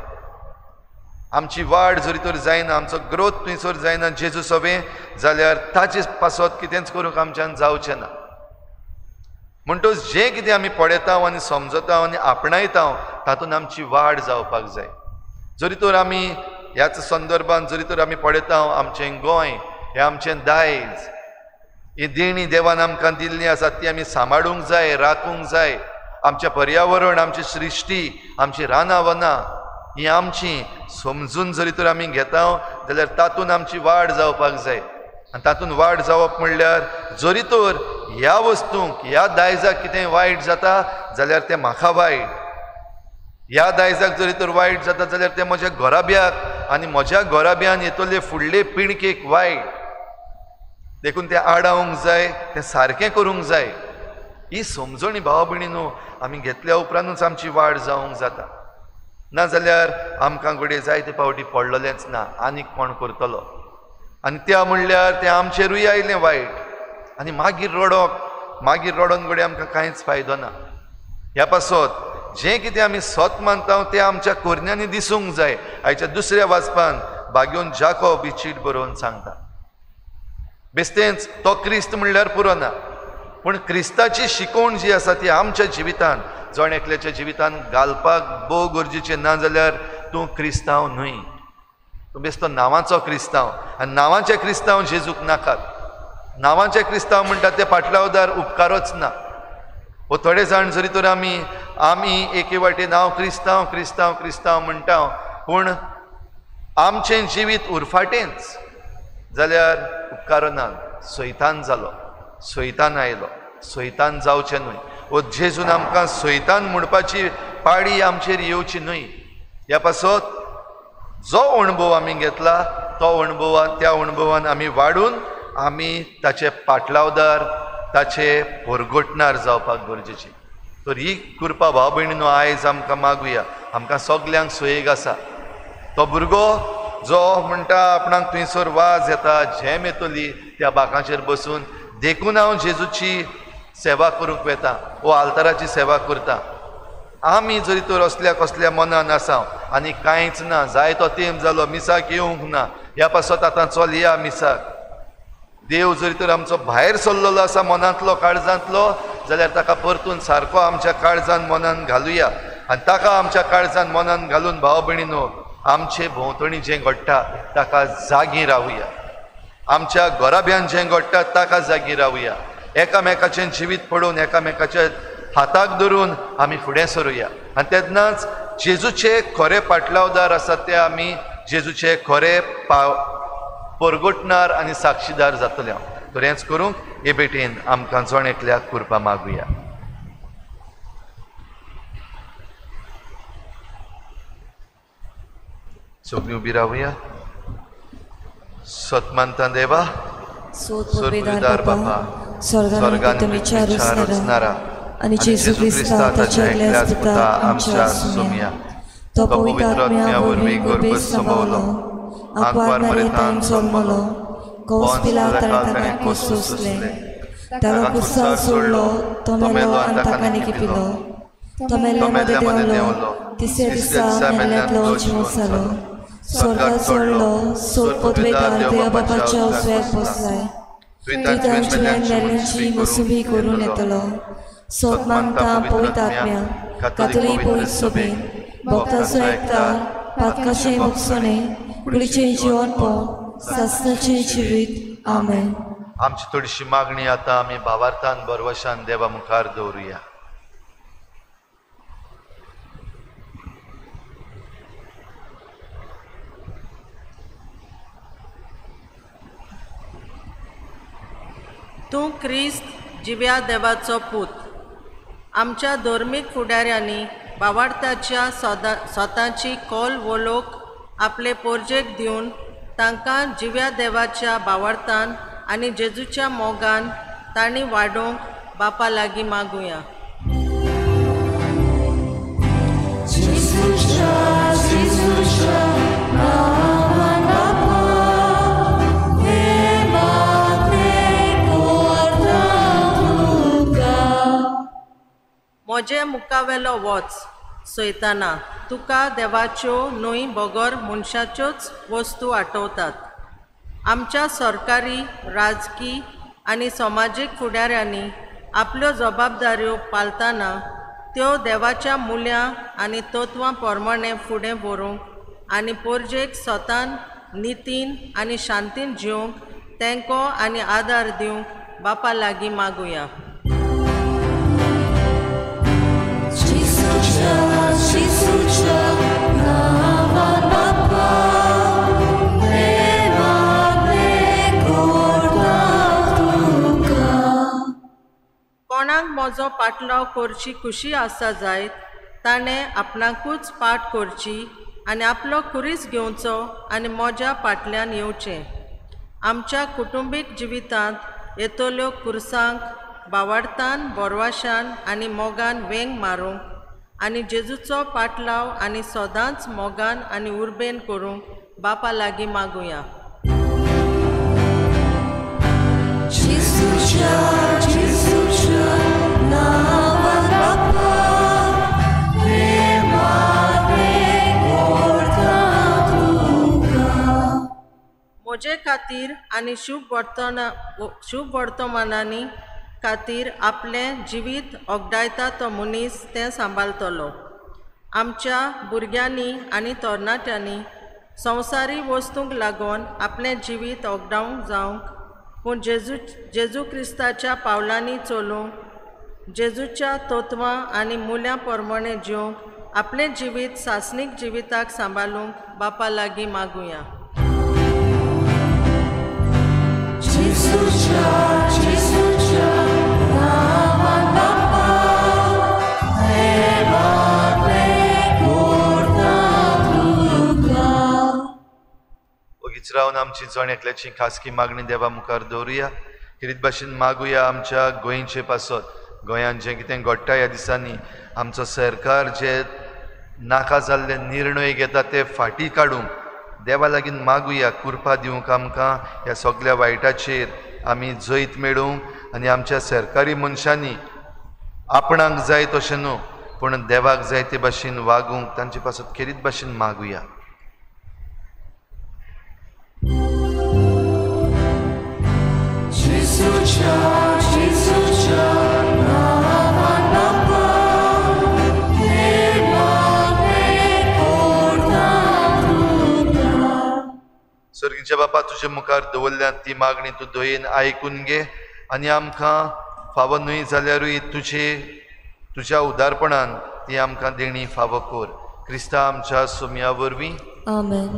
Speaker 1: आमची वाड जरी तर जायना, आमचो ग्रोथ थंयसर जायना जेजू सवें, जाल्यार ताचे पासत कितेंच करूंक आमच्यान जावचें ना. म्हणटच जें कितें आमी पळयता आनी समजता आनी आपणायता तातूंत आमची वाड जावपाक जाय. जरी तर आमी ह्याच संदर्भान जरी तर आमी पळयता आमचें गोंय हें आमचें दायज, ही देणी देवान आमकां दिल्ली आसा ती आमी सांबाळूंक जाय, राखूंक जाय. आमचें पर्यावरण, आमची सृश्टी, आमची रानां वनां ही आमची समजून जरी तर आमी घेता जाल्यार तातूंत आमची वाड जावपाक जाय. आनी तातूंत वाड जावप म्हणल्यार जरी तर ह्या वस्तूंक, ह्या दायजाक कितें वायट जाता जाल्यार तें म्हाका वायट, ह्या दायजाक जरी तर वायट जाता जाल्यार तें म्हज्या घराब्याक आनी म्हज्या घराब्यान येतले फुडले पिळगेक वायट. देखून तें आडावंक जाय, तें सारकें करूंक जाय. ही समजणी भाव भयणीनो आमी घेतल्या उपरांतूच आमची वाड जावंक जाता. नाजाल्यार आमकां घडये जायते फावटी पडलेलेंच ना आनीक कोण करतलो. आनी त्या म्हणल्यार तें आमचेरूय आयलें वायट आनी मागीर रडप, मागीर रडोन घडये आमकां कांयच फायदो ना. ह्या पासत जें कितें आमी सत मानता तें आमच्या कोरण्यांनी दिसूंक जाय. आयच्या दुसऱ्या वाचपान भाग्योन जाकोब ही चीट बरोवन सांगता. बेस्तेंच तो क्रिस्त म्हणल्यार पुरो ना, पूण क्रिस्ताची शिकवण जी आसा ती आमच्या जिवितान, जण एकल्याच्या जिवितान घालपाक भोव गरजेचें. ना जाल्यार तूं क्रिस्तांव न्हय, तूं बेस्तो नांवाचो क्रिस्तांव. आनी नांवाचे क्रिस्तांव जेजूक नाकात. नांवाचे क्रिस्तांव म्हणटा ते पाटलावदार उपकारोच ना. वो थोडे जाण जरी तर आमी आमी एके वाटेन हांव क्रिस्तांव क्रिस्तांव क्रिस्तांव म्हणटा, पूण आमचें जिवीत उरफाटेंच जाल्यार उपकारो ना. सैतान जालो, सैतान आयलो, सैतान जावचें न्हय. वो जेजून आमकां सैतान म्हणपाची पाळी आमचेर येवची न्हय. ह्या पासत जो अणभव आमी घेतला तो अणभवान, त्या अणभवान आमी वाडून आमी ताचे पाटलावदार, ताचे पोरगोटणार जावपाक गरजेची. तर ही कृपा भाव भयणीनो आयज आमकां मागुया. आमकां सगल्यांक सोयेग आसा. तो भुरगो जो म्हणटा आपणाक थंयसर वाज येता, झेम येतली त्या बाकांचेर बसून, देखून हांव जेजूची सेवा करूंक वेता वो आल्ताराची सेवा करता. आमी जरी तर असल्या कसल्या मनान आसा आनी कांयच ना, जायतो तेंप जालो मिसाक येवंक ना, ह्या पासत आतां चलया मिसाक. देव जरी तर आमचो भायर सरलेलो आसा मनांतलो काळजांतलो जाल्यार ताका परतून सारको आमच्या काळजान मनान घालुया आनी ताका आमच्या काळजान मनान घालून भाव भयणीनो आमचे भोंवतणी जें घडटा ताका जागी रावया, आमच्या घराब्यान जें घडटा ताका जागी रावया, एकामेकाचें जिवीत पडून एकामेकाच्या हाताक धरून आमी फुडें सरुया. आनी तेन्नाच जेजूचे खरे पाटलावदार आसात ते आमी जेजूचे खरे परगटणार आनी साक्षीदार जातले. तर हेंच करूंक हे भेटेन आमकां जण एकल्याक कृपा मागुया. सगळीं उबी रावया. सतमानता देवा, सोदपविदार बापा, स्वर्गान विचार रचणारा
Speaker 2: आनी जेजू क्रिस्ता ताच्या एकल्याच पुता आमच्या सोम्या, तो पवित्र आत्म्या वरवीं गर्भस्थ संभवलो, आंकवार मरेतान जल्मलो, कोस पिलातान ताणें कोस सोंसले, ताका कुर्सार सोडलो, तो मेलो आनी ताका निकिपिलो, तो मेल्ल्या मदें देंवलो, तिसऱ्या दिसा मेल्ल्यांतलो जिवंत जालो, स्वर्गार चडलो, सोदपदवेदार देवा बापाच्या उजव्याक बसलाय, थंय मेल्ल्यांची मसुबी करून येतलो. सोद मानता पवित्र आत्म्या, कातली पवित्र सोबेन, भक्ताचो एकता, पातकाचें भोगसणें, कुडीचें जिवन पळोवन सासणाचें जिवीत. आमेन.
Speaker 1: आमची थोडीशी मागणी आतां आमी भावार्थान बरवशान देवा मुखार दवरुया.
Speaker 6: तूं क्रिस्त जिव्या देवाचो पूत. आमच्या धर्मीक फुडाऱ्यांनी बावार्थाच्या स्वताची कोल वोलोक आपले पोरजेक दिवन तांकां जिव्या देवाच्या बावार्थान आनी जेजूच्या मोगान तांणी वाडोवंक बापा लागीं मागुया. म्हजे मुखावेलो वच सयताना, तुका देवाच्यो न्हय बगर मनशाच्योच वस्तू आठवतात. आमच्या सरकारी, राजकी आनी समाजीक फुडाऱ्यांनी आपल्यो जबाबदाऱ्यो पालतना त्यो देवाच्या मुल्यां आनी तत्वां प्रमाणें फुडें व्हरूंक आनी पोरजेक स्वतान नितीन आनी शांतीन जिवंक तेंको आनी आदार दिवंक बापा लागीं मागुया. कोणाक म्हजो पाटलाव करची खुशी आसा जायत ताणें आपणाकूच पाठ करची आनी आपलो खुरीस घेवचो आनी म्हज्या फाटल्यान येवचें. आमच्या कुटुंबीक जिवितांत येतल्यो कुर्सांक बावार्थान, बोरवाशान आनी मोगान वेंग मारूंक आनी जेजूचो पाटलाव आनी सदांच मोगान आनी उर्बेन करूंक बापा लागीं मागुया. म्हजे खातीर आनी शुभ वर्तमानांनी खातीर आपलें जिवीत ओगडायता तो मनीस तें सांबाळटलो. आमच्या भुरग्यांनी आनी तरणाट्यांनी संवसारी वस्तूंक लागून आपलें जिवीत ओगडावंक जावंक, पूण जेजू क्रिस्ताच्या पावलांनी चलूंक, जेजूच्या तत्वां आनी मुल्यां प्रमाणें जिवंक आपलें जिवीत सासणीक जिविताक सांबाळूंक बापा लागीं मागुया.
Speaker 1: ओगीच रावन आमची जण एकल्याची खासगी मागणी देवा मुखार दवरुया. खेरीत भाशेन मागुया आमच्या गोंयचे पासत. गोंयांत जें कितें घडटा ह्या दिसांनी आमचो सरकार जे नाका जाल्ले निर्णय घेता ते फाटीं काडूंक देवा लागीं मागुया कृपा दिवंक आमकां ह्या सगल्या वायटाचेर आमी जैत मेळोवंक आनी आमच्या सरकारी मनशांनी आपणाक जाय तशें न्हू पूण देवाक जाय ते भाशेन वागूंक तांचे पासत खेरीत भाशेन मागुया. सर्गीच्या बापा, तुजे मुखार दवरल्यात ती मागणी तूं दयेन आयकून घे आनी आमकां फावो न्हय जाल्यारूय तुजे तुज्या उदारपणान ती आमकां देणी फावो कर. क्रिस्ता आमच्या सोम्या वरवीं.
Speaker 2: आमेन.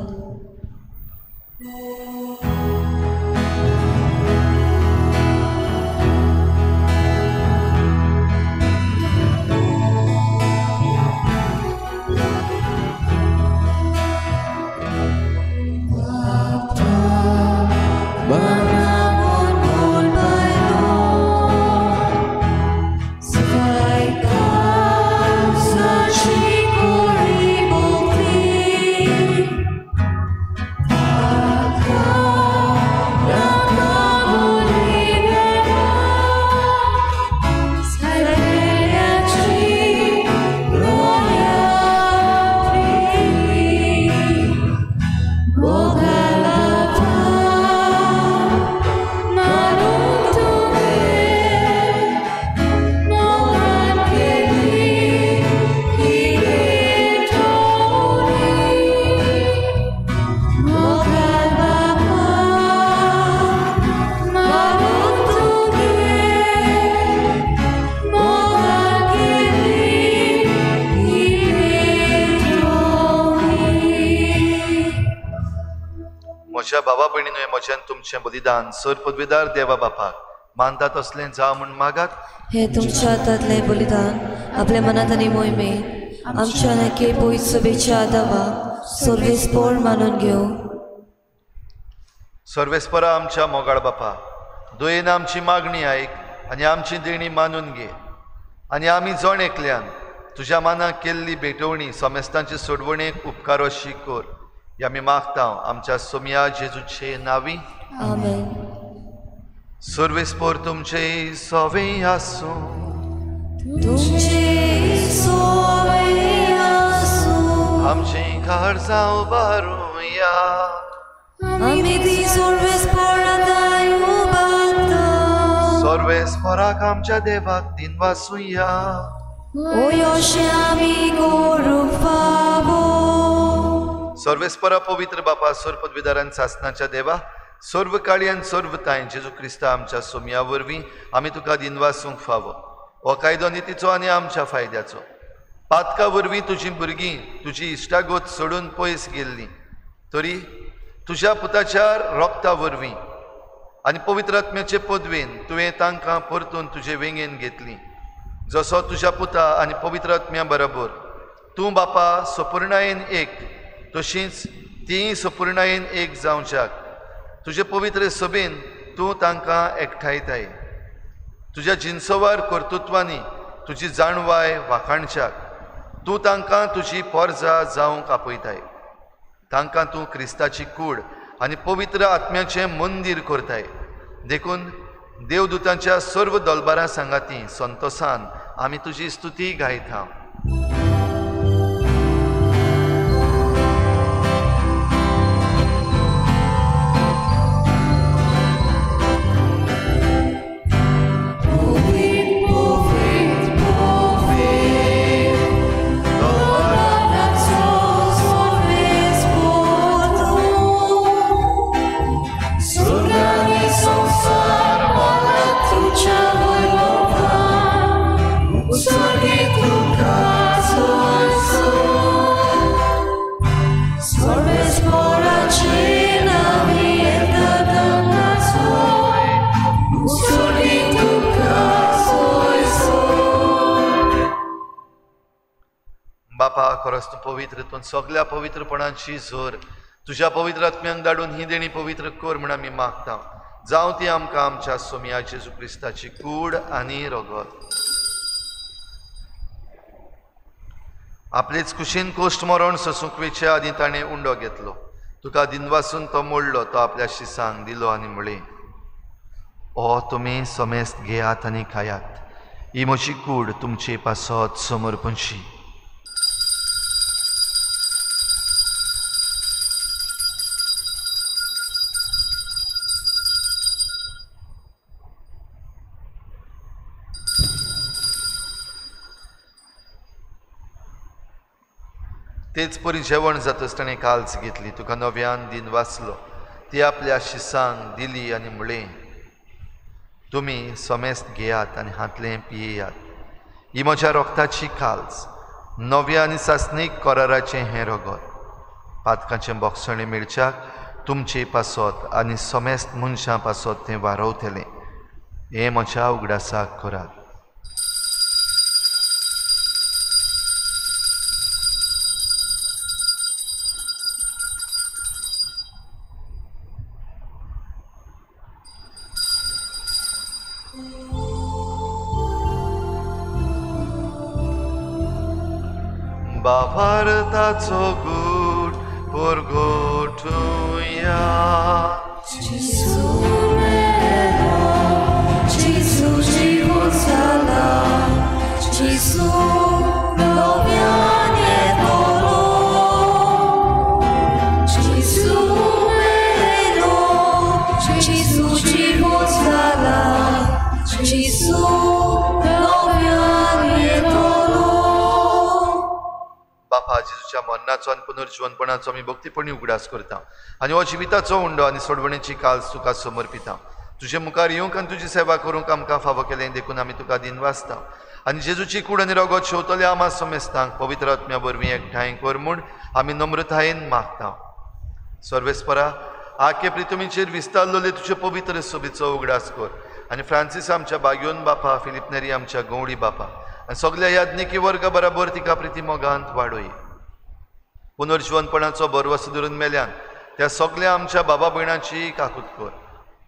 Speaker 1: म्हज्या भावा भयणीनो, म्हज्यान तुमचें बलिदान सर पदवीदार देवा बापाक मानता तसलें जावं म्हूण मागात.
Speaker 2: हे तुमच्या हातांतलें बलिदान आपल्या मनांत आनी मोहिमेंत आमच्या नके पयस सभेच्या आदावाक सर्वेस्पोर मानून घेवं.
Speaker 1: सर्वेस्परा आमच्या मोगाळ बापा, दयेन आमची मागणी आयक आनी आमची देणी मानून घे आनी आमी जण एकल्यान तुज्या मानाक केल्ली भेटवणी समेस्तांचे सोडवणेक उपकारोशी कर. हे आमी मागता आमच्या सोम्या जेजूचे नावी.
Speaker 2: आमेन.
Speaker 1: सर्वेस्पोर तुमचे सवे आसूं.
Speaker 2: तुमचे सवे आसूं.
Speaker 1: आमचे काळजां उबारुया.
Speaker 2: आमी ती सर्वेस्पोराक उबारता.
Speaker 1: सर्वेस्पोराक आमच्या देवाक दिनवासुया.
Speaker 2: ओ अशें आमी करूंक फावो.
Speaker 1: सर्वेस्परा पवित्र बापा, सर्व पदवीदारान सासनाच्या देवा, सर्व काळी आनी सर्व तांय जेजू क्रिस्ता आमच्या सोम्या वरवीं आमी तुका दिनवासूंक फावो. हो कायदो नितीचो आनी आमच्या फायद्याचो. पातका वरवीं तुजी भुरगीं तुजी इश्टागत सोडून पयस गेल्लीं तरी तुज्या पुताच्या रोगता वरवीं आनी पवित्र आत्म्याचे पदवेन तुवें तांकां परतून तुजे वेंगेन घेतलीं. जसो तुज्या पुता आनी पवित्र आत्म्या बरोबर तूं बापा सपुर्णायेन एक, तशींच तीं सपुर्णायेन एक जावच्याक तुजे पवित्र सभेन तूं तांकां एकठांयताय. तुज्या जिनसवार कर्तृत्वांनी तुजी जाणवाय वाखाणच्याक तूं तांकां तुजी पोरजा जावंक आपयताय. तांकां तूं क्रिस्ताची कूड आनी पवित्र आत्म्याचें मंदीर करताय. देखून देवदूतांच्या सर्व दलबारां सांगाती संतोसान आमी तुजी स्तुती गायता. बापा, खरोच तूं पवित्र, तूं सगल्या पवित्रपणाची जोर तुज्या पवित्र आत्म्यांक धाडून ही देणी पवित्र कर म्हूण आमी मागता. जावं ती आमकां आमच्या सोम्या जेजू क्रिस्ताची कूड आनी रगत. आपलेच कुशीन कोश्ट मरण सोसूंक वेचे आदीं ताणें उंडो घेतलो. तुका दिनवासून तो मोडलो, तो आपल्या शिसांक दिलो आनी म्हळें, ओ तुमी समेस्त घेयात आनी खायात, ही म्हजी कूड तुमचे पासत समर्पणशी. तेच परी जेवण जातच ताणें काल्स घेतली, तुका नव्यान दिन वाचलो, ती आपल्या शिसांक दिली आनी म्हळें, तुमी समेस्त घेयात आनी हांतलें पियेयात, ही म्हज्या रोगताची काल्स, नव्या आनी सासणीक कराराचें हें रगत, पातकाचें बोगसणें मेळच्याक तुमचे पासत आनी समेस्त मनशां पासत तें वारवतलें. हें म्हज्या उगडासाक करात. बाबारताचो गूट परगोटुया.
Speaker 2: जेजू मेलो, जेजू जिवो जाला, जेजू नव्यान येतलो. जेजू मेलो, जेजू जिवो जाला, जेजू नव्यान येतलो.
Speaker 1: बापा, जेजूच्या मरणाचो आनी पुनर्जिवनपणाचो आमी भक्तीपणी उगडास करता आनी हो जिविताचो उंडो आनी सोडवणेची काल्स तुका समर्पिता. तुजे मुखार येवंक आनी तुजी सेवा करूंक आमकां फावो केलें देखून आमी तुका दिनवासता आनी जेजूची कूड आनी रगत शेवतले आमा समेस्तांक पवित्र आत्म्या वरवीं एकठांय कर म्हूण आमी नम्रतायेन मागता. सर्वेस्परा, आखे प्रितुमीचेर विस्तारलेले तुजे पवित्र सोबीचो उगडास कर आनी फ्रांसीस आमच्या बागयोन बापा, फिलीप नेरी आमच्या गवळी बापा आनी सगल्या याज्ञिकी वर्गा बराबर तिका प्रिती मोगांत वाडोय. पुनर्जिवनपणाचो भरवसो धरून मेल्यान त्या सगल्या आमच्या बाबा भयणाची काकूत कर.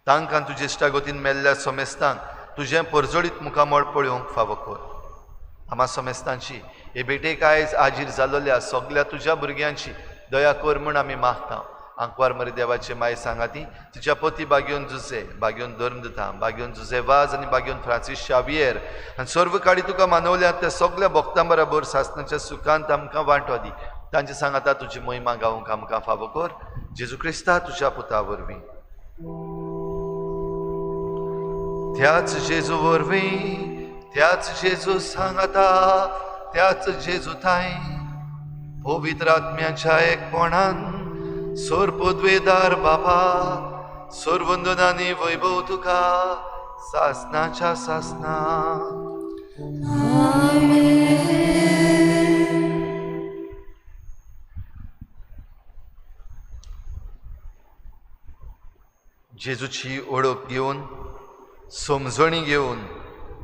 Speaker 1: तांकां तुजे इश्टागतीन मेल्ल्या समेस्तांक तुजें परजळीत मुखामळ पळोवंक फावो कर. आमा समेस्तांची हे भेटेक आयज आजीर जाल्ल्या सगल्या तुज्या भुरग्यांची दया कर म्हूण आमी मागता. आंकवार मरी देवाचे माय सांगाती, तिच्या पती बागयोन जुजे, बागयोन धर्मदूता, बागयोन जुजे वाज आनी बागयोन फ्रांसीस शावियर आनी सर्व काळी तुका मानवल्यात त्या सगल्या भक्तां बराबर सासणाच्या सुखांत आमकां वांटो दी. तांचे सांगाता तुजी महिमा गावंक आमकां फावो कर. जेजू क्रिस्ता तुज्या पुता वरवीं. त्याच जेजू वरवीं, त्याच जेजू सांगाता, त्याच जेजू थांय पवित्र आत्म्याच्या एकपणान सोर पदवेदार बापा, सोरवंदनानी वैभव तुका सासनाच्या सासना. जेजूची ओळख घेवन, समजणी घेवन,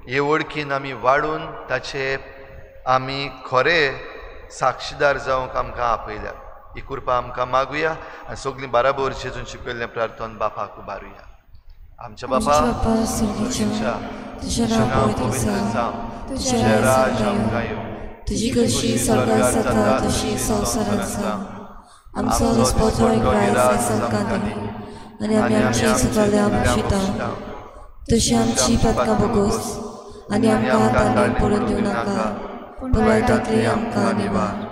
Speaker 1: हे वळखीन आमी वाडून ताचे आमी खरे साक्षीदार जावंक आमकां आपयल्यात. ही कृपा आमकां मागुया आनी सगळीं बाराबर जेजून शिकयल्लें प्रार्थन बापाक उबारुया. आमच्या बापा तुजें नांव पवित्र जावं, तुजें राज आमकां येवं,
Speaker 2: तुजी कशी स्वर्गात जाता तशी संवसारांत जावं. आमचो दिसपट्टो ग्रास आमकां दी आनी आमी आमची चुकल्या बक्षिता तशी आमची पातकां बोगोस आनी आमकां तांणी पडून दिवं नाका, पूण वायटांतली आमकां निवार.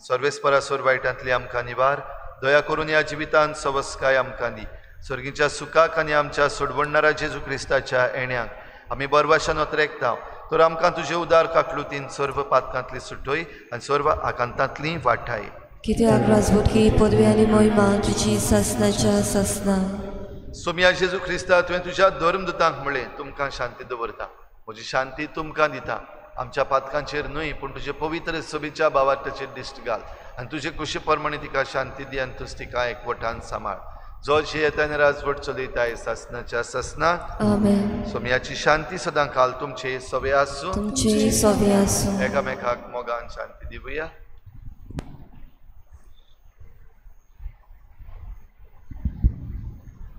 Speaker 1: सर्वेस्परा सोर वायटांतली आमकां निवार. दया करून ह्या जिवितांत सवस्काय आमकां दी. सर्गीच्या सुखाक आनी आमच्या सोडवणणारा जेजू क्रिस्ताच्या येण्याक आमी बरवाशान अत्रेकता तर आमकां तुजे उदार काकलुतीन सर्व पातकांतली सुटोय आनी सर्व आकांतांतली वाठाय.
Speaker 2: कित्याक राजवटकी पदवी आनी महिमा तुजी सासनाच्या सासना.
Speaker 1: सोमया जेजू क्रिस्ता, तुवें तुज्या धर्मदूतांक म्हळें, तुमकां शांती दवरता, म्हजी शांती तुमकां दिता. आमच्या पातकांचेर न्हय पूण तुजे पवित्र सभेच्या भावार्थाचेर दिश्ट घाल आनी तुजे कुशी प्रमाणे तिका शांती दी आनी तुज तिका एकवटान सांबाळ. जो जियेता आनी राजवट चलयताय सासनाच्या सासना.
Speaker 2: आमेन.
Speaker 1: सोमयाची शांती सदां काल तुमचे सवे आसूं,
Speaker 2: तुमचे सवे आसूं.
Speaker 1: एकामेकाक मोगान शांती दिवया.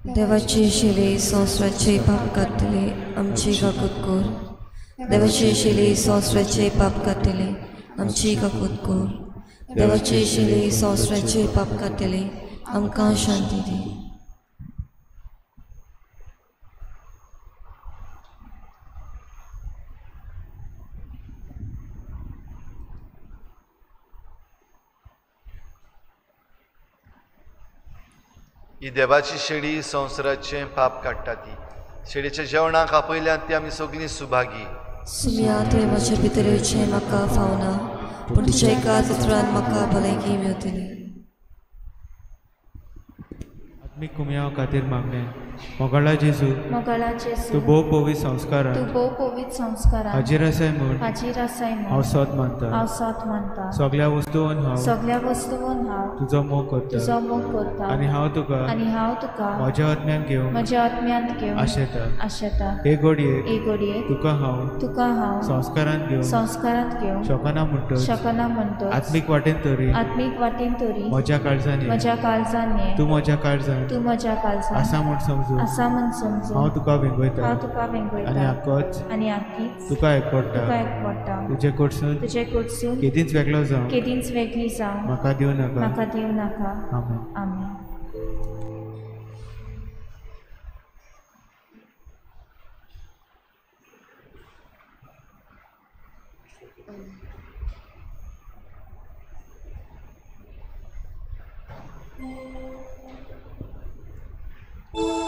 Speaker 2: देवाची शिली संवसाराचे पाप काडटले आमची काकूत कर. देवाची शिली संवसाराचे पाप काडटले आमची काकूत कर. देवाची शिली संवसाराचे पाप काडटले आमकां शांती दी.
Speaker 1: ही देवाची शेळी संवसाराचें पाप काडटा ती शेळीच्या जेवणाक आपयल्यान ती आमी सगळीं सुभागी.
Speaker 2: सुम्या तुवें म्हज्या भितर येवचें म्हाका फावना, पूण तुज्या एकाच उतरान म्हाका भलायकी मेवतली.
Speaker 7: आत्मीक कुमयाव खातीर मागणें. मोगाळा जेजू,
Speaker 8: मोगाळा जेजू,
Speaker 7: तूं भोव पवित्र संस्कारान,
Speaker 8: तूं भोव पवित्र संस्कारान
Speaker 7: हाजीर आसाय म्हूण,
Speaker 8: हाजीर आसाय म्हूण
Speaker 7: हांव सोद मानता,
Speaker 8: हांव सोद मानता.
Speaker 7: सगळ्या वस्तून हांव,
Speaker 8: सगळ्या वस्तून हांव
Speaker 7: तुजो मोग करता,
Speaker 8: तुजो मोग करता.
Speaker 7: आनी हांव तुका,
Speaker 8: आनी हांव तुका
Speaker 7: म्हज्या आत्म्यान घेवन,
Speaker 8: म्हज्या आत्म्यांत घेवन
Speaker 7: आशेता,
Speaker 8: आशेता.
Speaker 7: हे घडयेक,
Speaker 8: हे घडयेक
Speaker 7: तुका हांव,
Speaker 8: तुका हांव
Speaker 7: संस्कारांत घेवन,
Speaker 8: संस्कारांत घेवन
Speaker 7: शकना म्हणटच,
Speaker 8: शकना म्हणटच
Speaker 7: आत्मीक वाटेन तरी,
Speaker 8: आत्मीक वाटेन तरी
Speaker 7: म्हज्या काळजान,
Speaker 8: म्हज्या काळजान ये,
Speaker 7: तूं म्हज्या काळजान,
Speaker 8: तूं म्हज्या काळजान
Speaker 7: आसा म्हूण समजून,
Speaker 8: आसा म्हूण समजून
Speaker 7: हांव तुका वेंगयता,
Speaker 8: हांव तुका वेंगयता.
Speaker 7: आनी आकोच,
Speaker 8: आनी आकीच
Speaker 7: तुका एकवटा,
Speaker 8: तुका एकवटा.
Speaker 7: तुजे कडसून,
Speaker 8: तुजे कडसून
Speaker 7: केदींच वेगळो जावं,
Speaker 8: केदींच वेगळी जावं
Speaker 7: म्हाका दिवं नाका,
Speaker 8: म्हाका दिवं नाका.
Speaker 7: आमेन.
Speaker 8: आमेन.
Speaker 2: Thank you.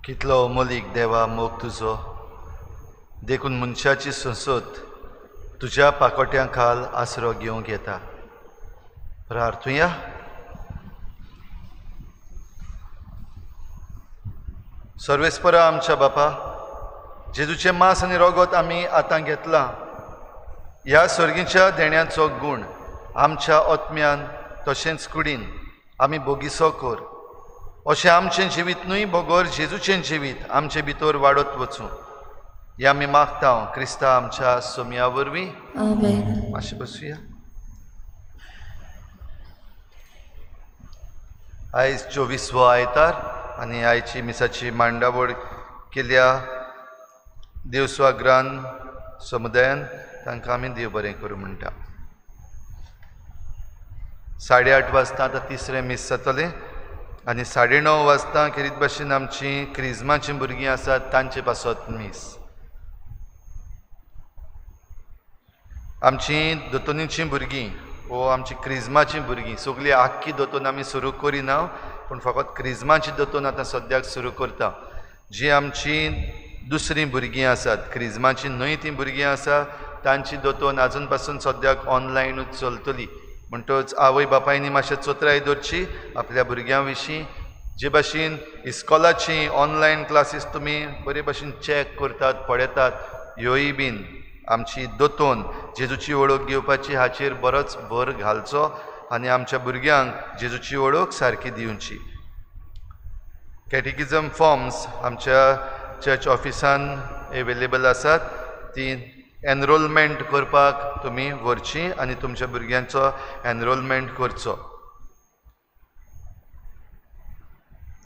Speaker 1: कितलो अमोलीक देवा मोग तुजो, देखून मनशाची संसद तुज्या पाकोट्यां खाल आसरो घेवंक येता. प्रार्थुया. सर्वेस्परा आमच्या बापा, जेजूचें मांस आनी रोगोत आमी आतां घेतलां, ह्या सर्गीच्या देण्याचो गूण आमच्या आत्म्यान तशेंच कुडीन आमी बोगिसो कर, अशें आमचें जिवीत न्हय बगर जेजूचें जिवीत आमचे भितर वाडत वचूं, हें आमी मागता क्रिस्ता आमच्या सोमया वरवीं.
Speaker 2: आमेन.
Speaker 1: मातशें बसुया. आयज 24वो आयतार आनी आयची मिसाची मांडावळ केल्या देवस्वाग्रान समुदायान, तांकां आमी देव बरें करूं म्हणटा. 8:30 वाजता आतां तिसरें मीस जातलें आनी 9:30 वाजता खेरीत भाशेन आमची क्रिजमाचीं भुरगीं आसात तांचे पासत मीस. आमची दोतोनीचीं भुरगीं वो आमची क्रिजमाचीं भुरगीं सगळीं आख्खी दोतोन आमी सुरू करिना, पूण फकत क्रिजमाची दोतोन आतां सद्याक सुरू करता. जी आमची दुसरीं भुरगीं आसात क्रिजमाची न्हय तीं भुरगीं आसा तांची दोतोन आजून पासून सद्याक ऑनलायनूच चलतली. म्हणटच आवय बापायनी मातशें चोत्राय दवरची आपल्या भुरग्यां विशीं. जे भाशेन इस्कॉलाची ऑनलायन क्लासीस तुमी बरे भाशेन चॅक करतात पळयतात, ह्योय बीन आमची दोतोन जेजूची वळख घेवपाची हाचेर बरोच भर घालचो आनी आमच्या भुरग्यांक जेजूची वळख सारकी दिवची. कॅटिकिजम फॉर्म्स आमच्या चर्च ऑफिसान एवेलेबल आसात, ती एनरोलमेंट करपाक तुमी व्हरची आनी तुमच्या भुरग्यांचो एनरोलमेंट करचो.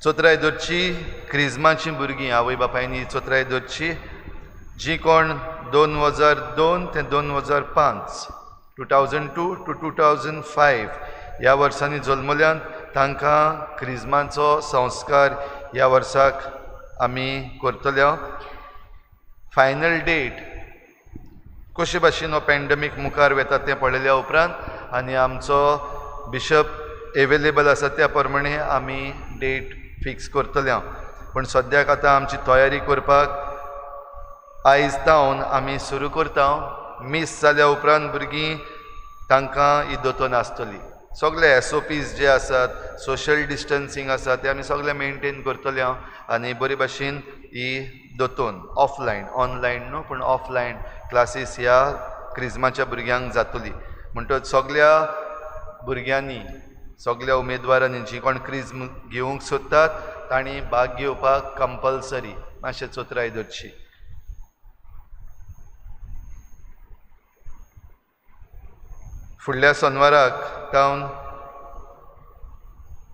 Speaker 1: चोत्राय दवरची क्रिजमाचीं भुरगीं आवय बापायनी चोत्राय दवरची, जी कोण 2002 ते 2005 2002 to 2005 ह्या वर्सांनी जल्मल्यान तांकां क्रिजमाचो संस्कार ह्या वर्साक आमी करतले. फायनल डेट कशे भाशेन हो पॅन्डमीक मुखार वता तें पळयल्या उपरांत आनी आमचो बिशप एवेलेबल आसा त्या प्रमाणे आमी डेट फिक्स करतले. पूण सद्याक आतां आमची तयारी करपाक आयज तावन आमी सुरू करता. मीस जाल्या उपरांत भुरगीं तांकां ही दोतोन आसतली. सगळे SOPs जे आसात, सोशल डिस्टन्सींग आसा ते आमी सगळे मेनटेन करतले आनी बरे भाशेन ही दोतोन ऑफलायन, ऑनलायन न्हू पूण ऑफलायन क्लासीस ह्या क्रिजमाच्या भुरग्यांक जातली. म्हणटच सगळ्या भुरग्यांनी, सगळ्या उमेदवारांनी जी कोण क्रिज्म घेवंक सोदतात तांणी भाग घेवपाक कंपल्सरी मातशें चोत्राय दवरची. फुडल्या सोनवाराक तावन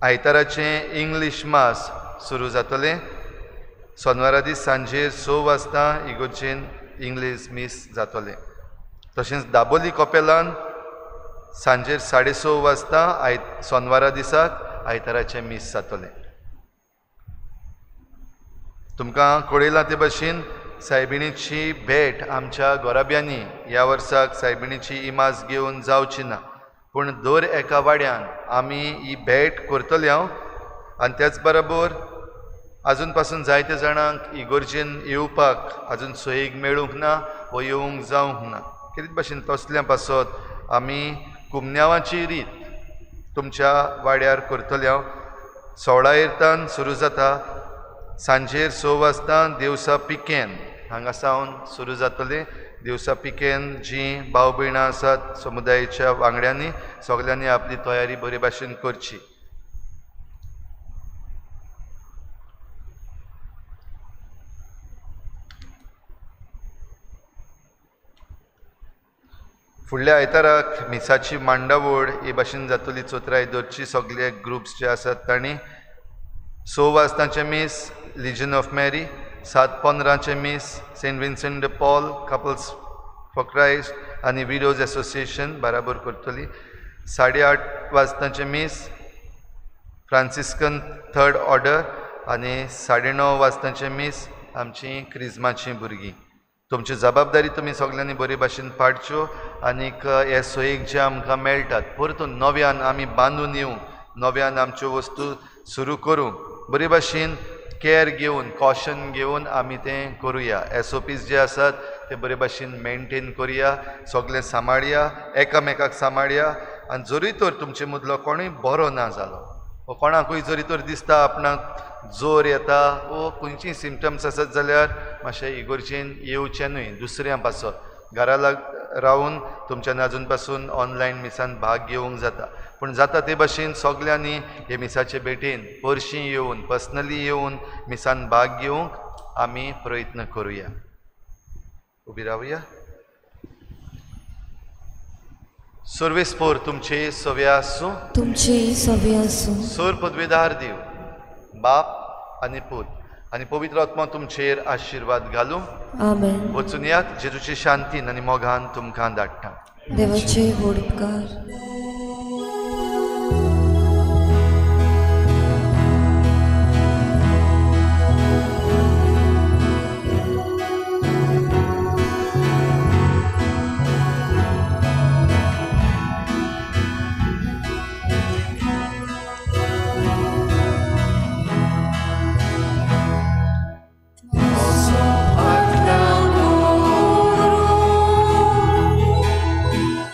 Speaker 1: आयताराचें इंग्लीश मास सुरू जातलें. सोनवारा दीस सांजेर 6 वाजता इगोर्जेन इंग्लीश मीस जातलें. तशेंच दाबोली कपेलान सांजेर 6:30 वाजता सोनवारा दिसाक आयताराचें मीस जातलें. तुमकां कळयलां ते भाशेन सायबिणीची भेट आमच्या गोराब्यांनी ह्या वर्साक सायबिणीची इमाज घेवन जावची ना, पूण दर एका वाड्यान आमी ही भेट करतले. आनी त्याच बरोबर आजून पासून जायते जाणांक इगोर्जेन येवपाक आजून सोयीक मेळूंक ना वो येवंक जावंक ना. कितें भाशेन तसल्या पासत आमी कुमन्यावाची रीत तुमच्या वाड्यार करतले. 16 एरतान सुरू जाता, सांजेर 6 वाजता देवसा पिकेन हांगा सावन सुरू जातलें. दिवसा पिकेन जी भाव भयणां आसात समुदायाच्या वांगड्यांनी सगल्यांनी आपली तयारी बरे भाशेन करची. फुडल्या आयताराक मिसाची मांडावळ हे भाशेन जातली. चोत्राय दवरची सगळे ग्रुप्स जे आसात तांणी. 6 वाजताचें मीस लिजन ऑफ मॅरी, 7:15 मीस Saint Vincent de Paul couples for Christ आनी विडोज एसोसिएशन बराबर करतली. 8:30 वाजताचें मीस फ्रांसिस्कन थर्ड ऑर्डर आनी 9:30 वाजताचें मीस आमची क्रिजमाचीं भुरगीं. तुमची जबाबदारी तुमी सगल्यांनी बरे भाशेन पाडच्यो आनीक हे सोयीक जे आमकां मेळटात परतून नव्यान आमी बांदून येवंक, नव्यान आमच्यो वस्तू सुरू करूंक बरे भाशेन कॅर घेवन, कॉशन घेवन आमी तें करुया. एसओपीज जे आसात ते बरे भाशेन मेनटेन करुया, सगळें सांबाळया, एकामेकाक सांबाळया. आनी जरूय तर तुमचे मदलो कोणूय बरो ना जालो वो कोणाकूय जरी तर दिसता आपणाक जोर येता वो खंयचीय सिमटम्स आसत जाल्यार मातशें इगोर्जेन येवचें न्हय, दुसऱ्यां पासत घरा रावन तुमच्यान आजून पासून ऑनलायन मिसान भाग घेवंक जाता. पूण जाता ते भाशेन सगल्यांनी हे मिसाचे भेटेन परशी येवन, पर्सनली येवन मिसान भाग घेवंक आमी प्रयत्न करुया. उबी रावया. सर्वेस्पोर तुमचे सवे आसूं,
Speaker 2: तुमचे सवे आसूं.
Speaker 1: सोर पदवेदार देव बाप आनी पूत आनी पवित्र आत्मा तुमचेर आशिर्वाद घालूं.
Speaker 2: आमेन.
Speaker 1: वचून यात, जेजूची शांतीन आनी मोगान तुमकां धाडटा.
Speaker 2: देवाचे व्हड उपकार.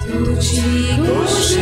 Speaker 2: तुझी गोष्ट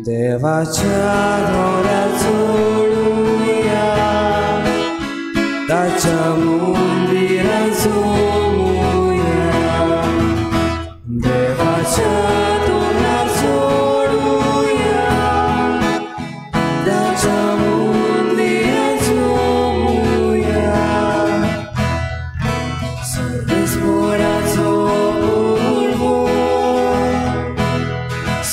Speaker 9: देवाच्या दोऱ्यार चडुया, ताच्या मंदिरान सोमुया. देवाच्या दोऱ्यार चडुया, ताच्या मंदिरान सोमुया. सर्वेस्पराचो उर्बो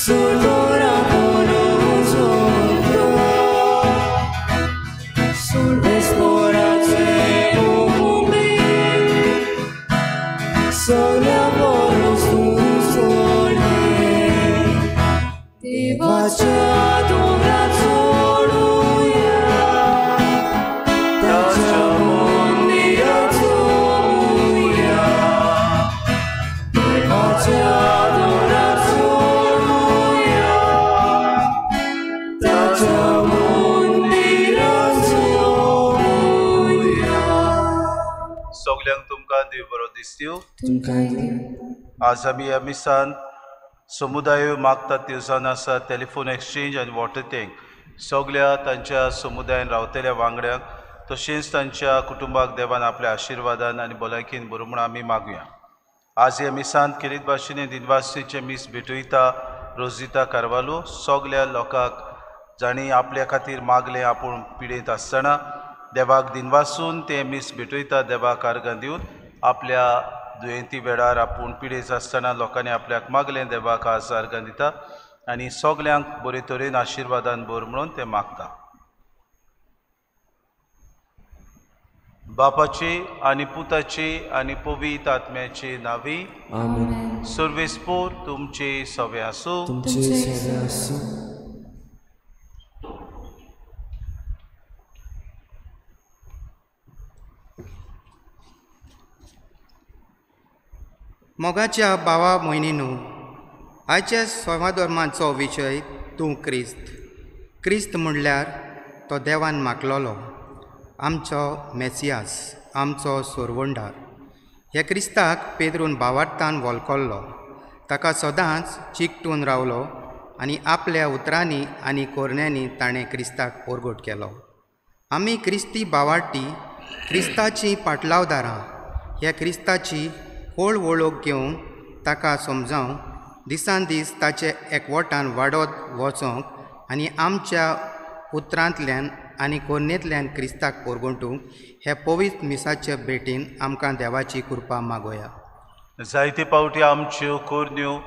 Speaker 9: सुरतोरा पोरूं सोदलो, सर्वेस्पराचे उमेद सगळ्या पोरूं तूं सोडलें. देवाच्या दोंगरार चडुया, ताच्या मंदिरान सोमुया. देवाच्या दोंगरार चडुया, ताच्या मंदिरान सोमुया.
Speaker 10: सगल्यांक तुमकां देव बरो दिसत्यो.
Speaker 2: तुमकांय देव.
Speaker 10: आज आमी ह्या मिसान समुदाय मागतात त्यो जावन आसा टेलिफोन एक्सचेंज आनी वॉटर टँक. सगल्या तांच्या समुदायान रावतल्या वांगड्यांक तशेंच तांच्या कुटुंबाक देवान आपल्या आशिर्वादान आनी भलायकेन बरो म्हूण आमी मागुया. आज ह्या मिसांत खेरीत भाशेन दिनवासीचें मीस भेटयता रोजिता कार्वालो. सगल्या लोकांक जांणी आपल्या खातीर मागलें आपूण पिडेंत आसतना देवाक दिनवासून तें मीस भेटयता. देवाक आर्गां दिवन आपल्या दुयेंती वेळार आपूण पिडेस्त आसतना लोकांनी आपल्याक मागलें देवाक आज आर्गां दिता आनी सगल्यांक बरे तरेन आशिर्वादान भर म्हणून ते मागता. बापाची आनी पुताची आनी पवित्र आत्म्याची नावी.
Speaker 9: आमेन.
Speaker 10: सर्वेस्पोर तुमचे सवे आसूं.
Speaker 9: तुमचे सवे आसूं.
Speaker 11: मोगाच्या भावा भयणीनू, आयच्या सेवाधर्माचो विशय तूं क्रिस्त. क्रिस्त म्हणल्यार तो देवान मागलोलो आमचो मेसियास, आमचो सोरवंडार. ह्या क्रिस्ताक पेद्रून भावार्थान वळखल्लो, ताका सदांच चिकटून रावलो आनी आपल्या उतरांनी आनी कोरण्यांनी ताणें क्रिस्ताक परगट केलो. आमी क्रिस्ती भावार्थी क्रिस्ताचीं पाटलावदारां. ह्या क्रिस्ताची खोल वळख घेवन ताका समजावन दिसान दीस ताचे एकवटान वाडत वचोंक आनी आमच्या उतरांतल्यान आनी कोरणेंतल्यान क्रिस्ताक परगटूंक हे पवित्र मिसाचे भेटीन आमकां देवाची कृपा मागोया.
Speaker 10: जायते पावटी आमच्यो कोरण्यो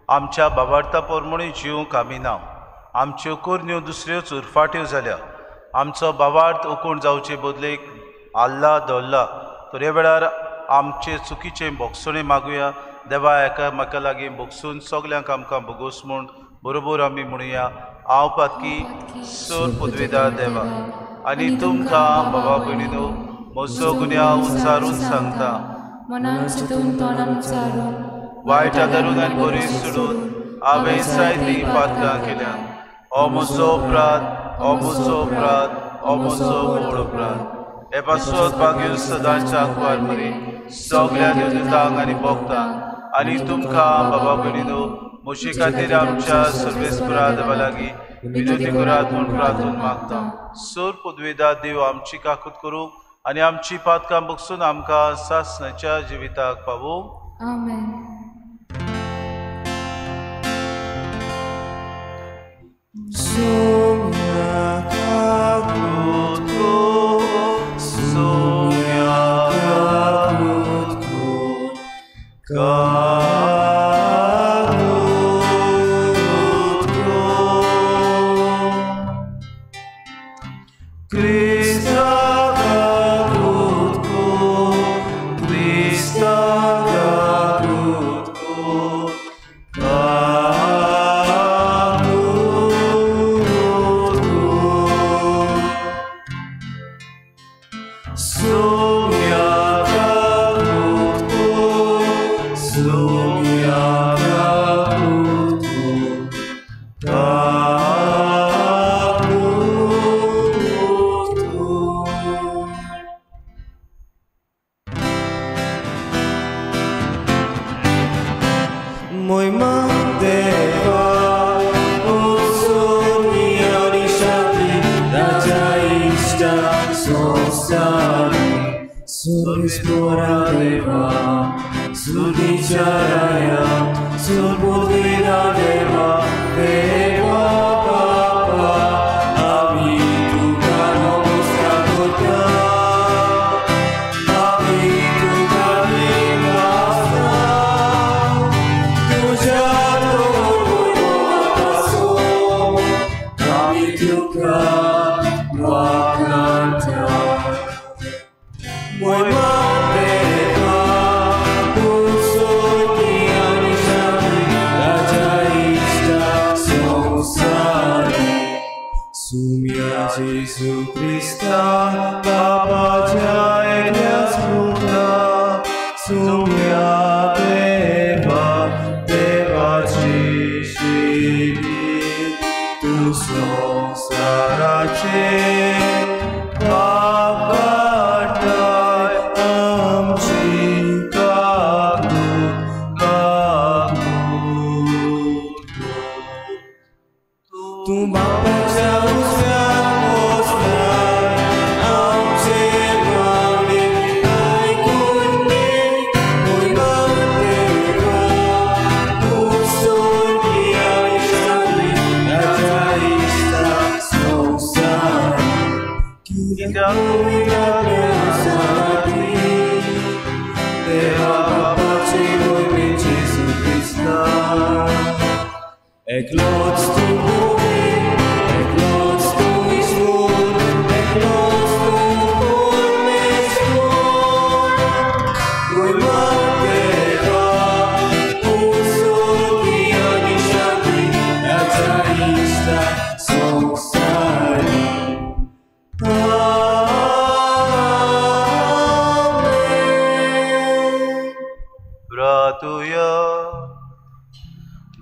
Speaker 10: आमच्या बाबार्था प्रमाणे जिवंक आमी ना. आमच्यो कोरण्यो दुसऱ्योच उरफाट्यो जाल्या. आमचो बाबार्थ उकोण जावचे बदलेक आल्ला धरला. तर ह्या वेळार आमचे चुकीचे भोगसणे मागुया. देवा एकामेका लागीं भोगसून सगल्यांक आमकां भोगोस म्हूण बरोबर आमी म्हणुया. हांव पातकी सोर पुदवेदार देवा आनी तुमकां बाबा भयणीनो म्हजो गुन्यांव उच्चारून सांगता.
Speaker 2: मनान चिंतून तोंडान उच्चारून
Speaker 10: वायट आदारून आनी बरी सोडून हांवें जायतीं पातकां केल्यात. हो म्हजो अपराध, हो म्हजो अपराध, हो म्हजो व्हड अपराध. हे पासत भाग्य सदांच्या आंकवार मरे सगल्या देवतांक आनी भोगतांक आनी तुमकां बाबा भयणीनो म्हजे खातीर आमच्या सर्वेस्परा देवा लागीं विनंती करात म्हूण प्रार्थून मागता. सोर पदवेदार देव आमची काकूत करूं आनी आमची पातकां बगसून आमकां सासणाच्या जिविताक पावूं.
Speaker 2: आमेन.
Speaker 10: Krista.
Speaker 9: Survispora Deva, Survicharaya, Surbudina Deva, Deva Baba, Ami Tuka Namaskar Korta, Ami Tuka Nivasa, Tuja Togo Ami Tuka Wakanta. Jesu Krista, Baba Jaya Sputa, Sumya Deva, Deva Shishini, Tu Samsarache, Papatai Amchi Kakut Kakut. Tu Baba Jaya Eklots tu bumi, eklots tu ismur, eklots tu permesur. Uimateva, usurki anishanti, rajaista songsari. Amen.
Speaker 10: Bratuya.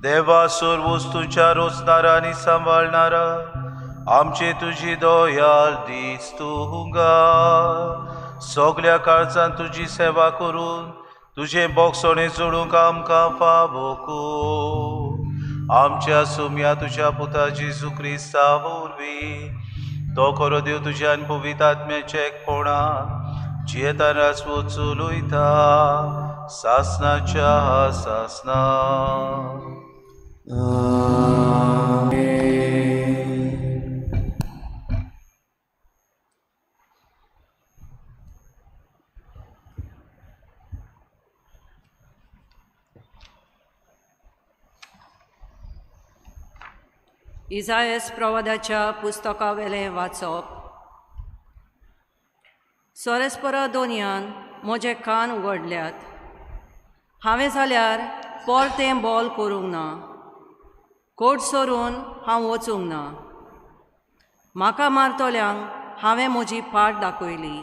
Speaker 10: देवा सर्वस्तूच्या रोचणारा आनी सांबाळणारा आमचे तुजी दयाल दीस तूं हुंगा सगल्या काळजान तुजी सेवा करून तुजें बोगसणें जोडूंक आमकां फावो कर. आमच्या सुम्या तुज्या पुता जेजू क्रिस्ता वरवीं तो खरो देव तुज्या आनी पवित्र आत्म्याच्या एकपणान जियेता राजवट चलयता सासनाच्या सासना.
Speaker 12: इजायस प्रवादाच्या पुस्तकावेलें वाचप. सोरेस्परा दोनयान म्हजे कान उगडल्यात, हांवें जाल्यार परतें बोल करूंक ना, कोट सोरून हांव वचूंक ना. म्हाका मारतल्यांक हांवें म्हजी फाट दाखयली,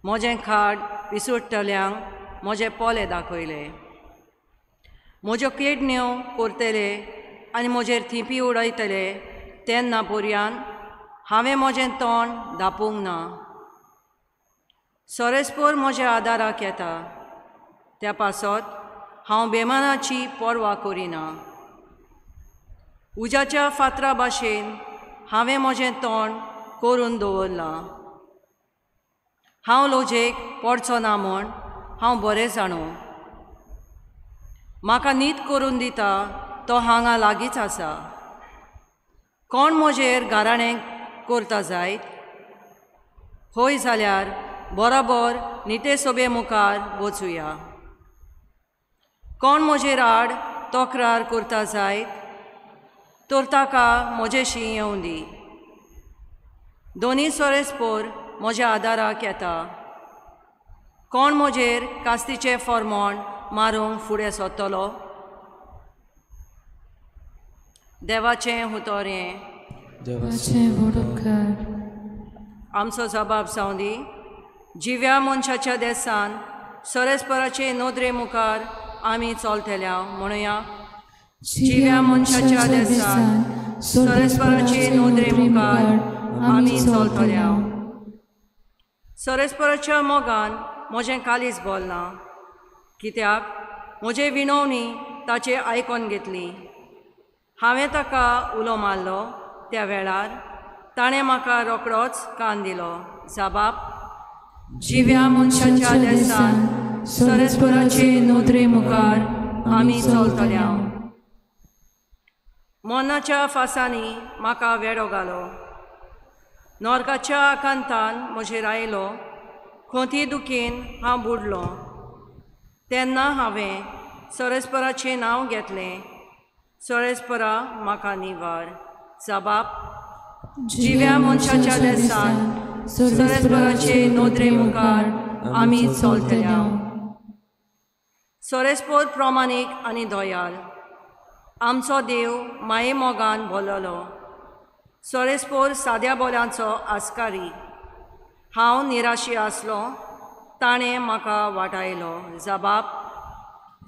Speaker 12: म्हजें खाड विसुडटल्यांक म्हजे पोले दाखयले. म्हज्यो किडण्यो करतले आनी म्हजेर थिंपी उडयतले तेन्ना पर्यान हांवें म्हजें तोंड धापूंक ना. सोरेस्पोर म्हज्या आदाराक येता, त्या पासत हांव बेमानाची पर्वा करिना. उज्याच्या फातरा भाशेन हांवें म्हजें तोंड करून दवरलां. हांव लोजेक पडचो ना म्हूण हांव बरें जाणो. म्हाका न्हीद करून दिता तो हांगा लागींच आसा. कोण म्हजेर गाराणें करता जायत? हय जाल्यार बरोबर निते सोबे मुखार वचुया. कोण म्हजेर आड तक्रार करता जायत तर ताका म्हजेशी येवं दी. दोनी सोरेस्पोर म्हज्या आदाराक येता. कोण म्हजेर कास्तीचें फॉर्मोण मारूंक फुडें सरतलो? देवाचें हुतोरें.
Speaker 8: देवाचें व्हड उपकार.
Speaker 12: आमचो जबाब जावं दी. जिव्या मनशाच्या देसान सोरेस्पराचे नदरे मुखार आमी चलतल्या म्हणुया. जिव्या मनशाच्या देसान सोरेस्पराचे नदरे मुखार आमी चलतल्या. सोरेस्पराच्या मोगान म्हजें कालीज बोलना, कित्याक म्हजे विनवणी ताचें आयकोन घेतली. हांवें ताका उलो मारलो त्या वेळार ताणें म्हाका रोखडोच कान दिलो. जबाब. जिव्या मनशाच्या देसान सरस्पराचे नदरे मुखार आमी चलतल्या. मनाच्या फासांनी म्हाका वेडो घालो, नरकाच्या आकांतान म्हजेर आयलो, खोंती दुखीन हांव बुडलो. तेन्ना हांवें सरस्पराचें नांव घेतलें, सरस्परा म्हाका निवार. जबाब. जिव्या मनशाच्या देसान सरस्पराचे नदरे मुखार आमी चलतल्या. सरस्पर प्रमाणीक आनी दयाल, आमचो देव माये मोगान भरलेलो. सरस्पर साद्या बोल्यांचो आस्कारी. हांव निराशी आसलो, ताणें म्हाका वाटायलो. जबाब.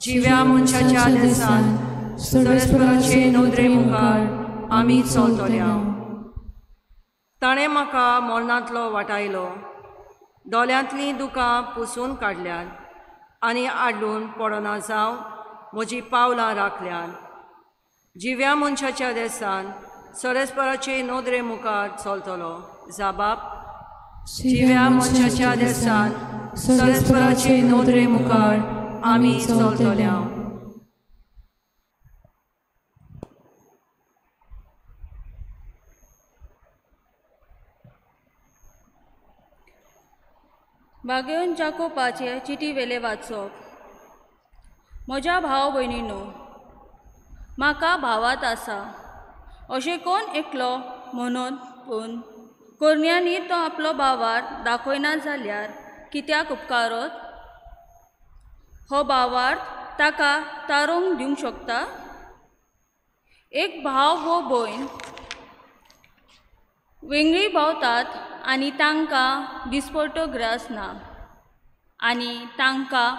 Speaker 12: जिव्या मनशाच्या देसान सरस्पराचे नदरे मुखार आमी चलतल्या. ताणें म्हाका मरणांतलो वाटायलो, दोळ्यांतलीं दुकां पुसून काडल्यात आनी आडून पडना जावन म्हजीं पावलां राखल्यात. जिव्या मनशाच्या देसान सरस्पराचे नदरे मुखार चलतलो. जबाब. जिव्या मनशाच्या देसान सरस्पराचे नदरे मुखार आमी चलतल्या.
Speaker 13: बागेवन जाकोबाचे चिटी वेले वाचप. म्हज्या भाव भयणीनो, म्हाका भावात आसा अशें कोण एकलो म्हणून पूण करण्यांनी तो आपलो भावार्थ दाखयना जाल्यार कित्याक उपकारत? हो भावार्थ ताका तारोंक दिवंक शकता? एक भाव वो भयण वेंगळी भोंवतात आनी तांकां दिसपट्टो ग्रास ना आनी तांकां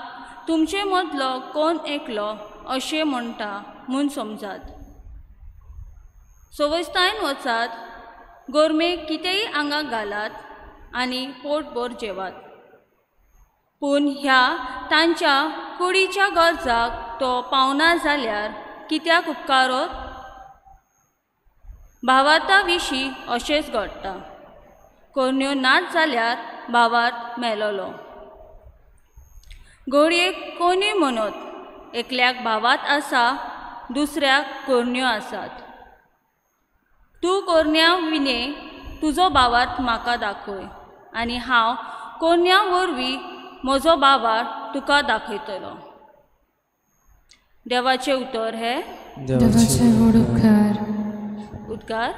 Speaker 13: तुमचे मदलो कोण एकलो अशें म्हणटा म्हूण समजात. सवस्तायन वचात, गोरमेक कितेंय आंगाक घालात आनी पोटभर जेवात, पूण ह्या तांच्या कुडीच्या गरजाक तो पावना जाल्यार कित्याक उपकारत? भावार्था विशीं अशेंच घडटा, करण्यो नाच जाल्यार भावार्थ मेलोलो. घडये कोणूय म्हणत एकल्याक भावार्थ आसा, दुसऱ्याक करण्यो आसात. तूं करण्या विणे तुजो भावार्थ म्हाका दाखय आनी हांव करण्या वरवीं म्हजो भावार्थ तुका दाखयतलो. देवाचें उतर हें.
Speaker 8: देवाचे व्हड उपकार.
Speaker 13: उद्गार.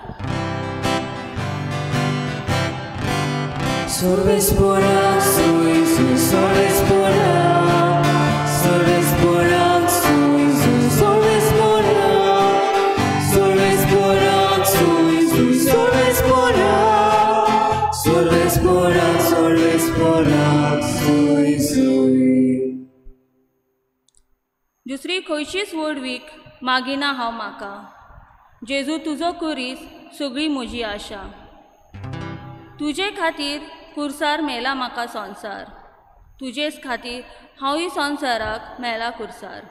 Speaker 13: दुसरी खंयचीच व्हडवीक मागिना हांव म्हाका, जेजू तुजो कुरीस सगळी म्हजी आशा. तुजे खातीर कुर्सार मेला म्हाका संवसार, तुजेच खातीर हांवूय संवसाराक मेला कुर्सार.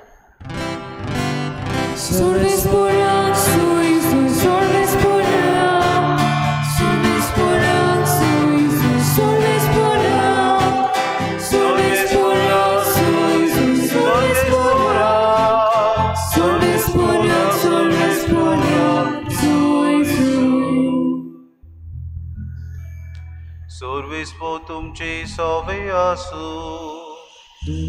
Speaker 10: सर्वेस्पो तुमचे सोवे आसू.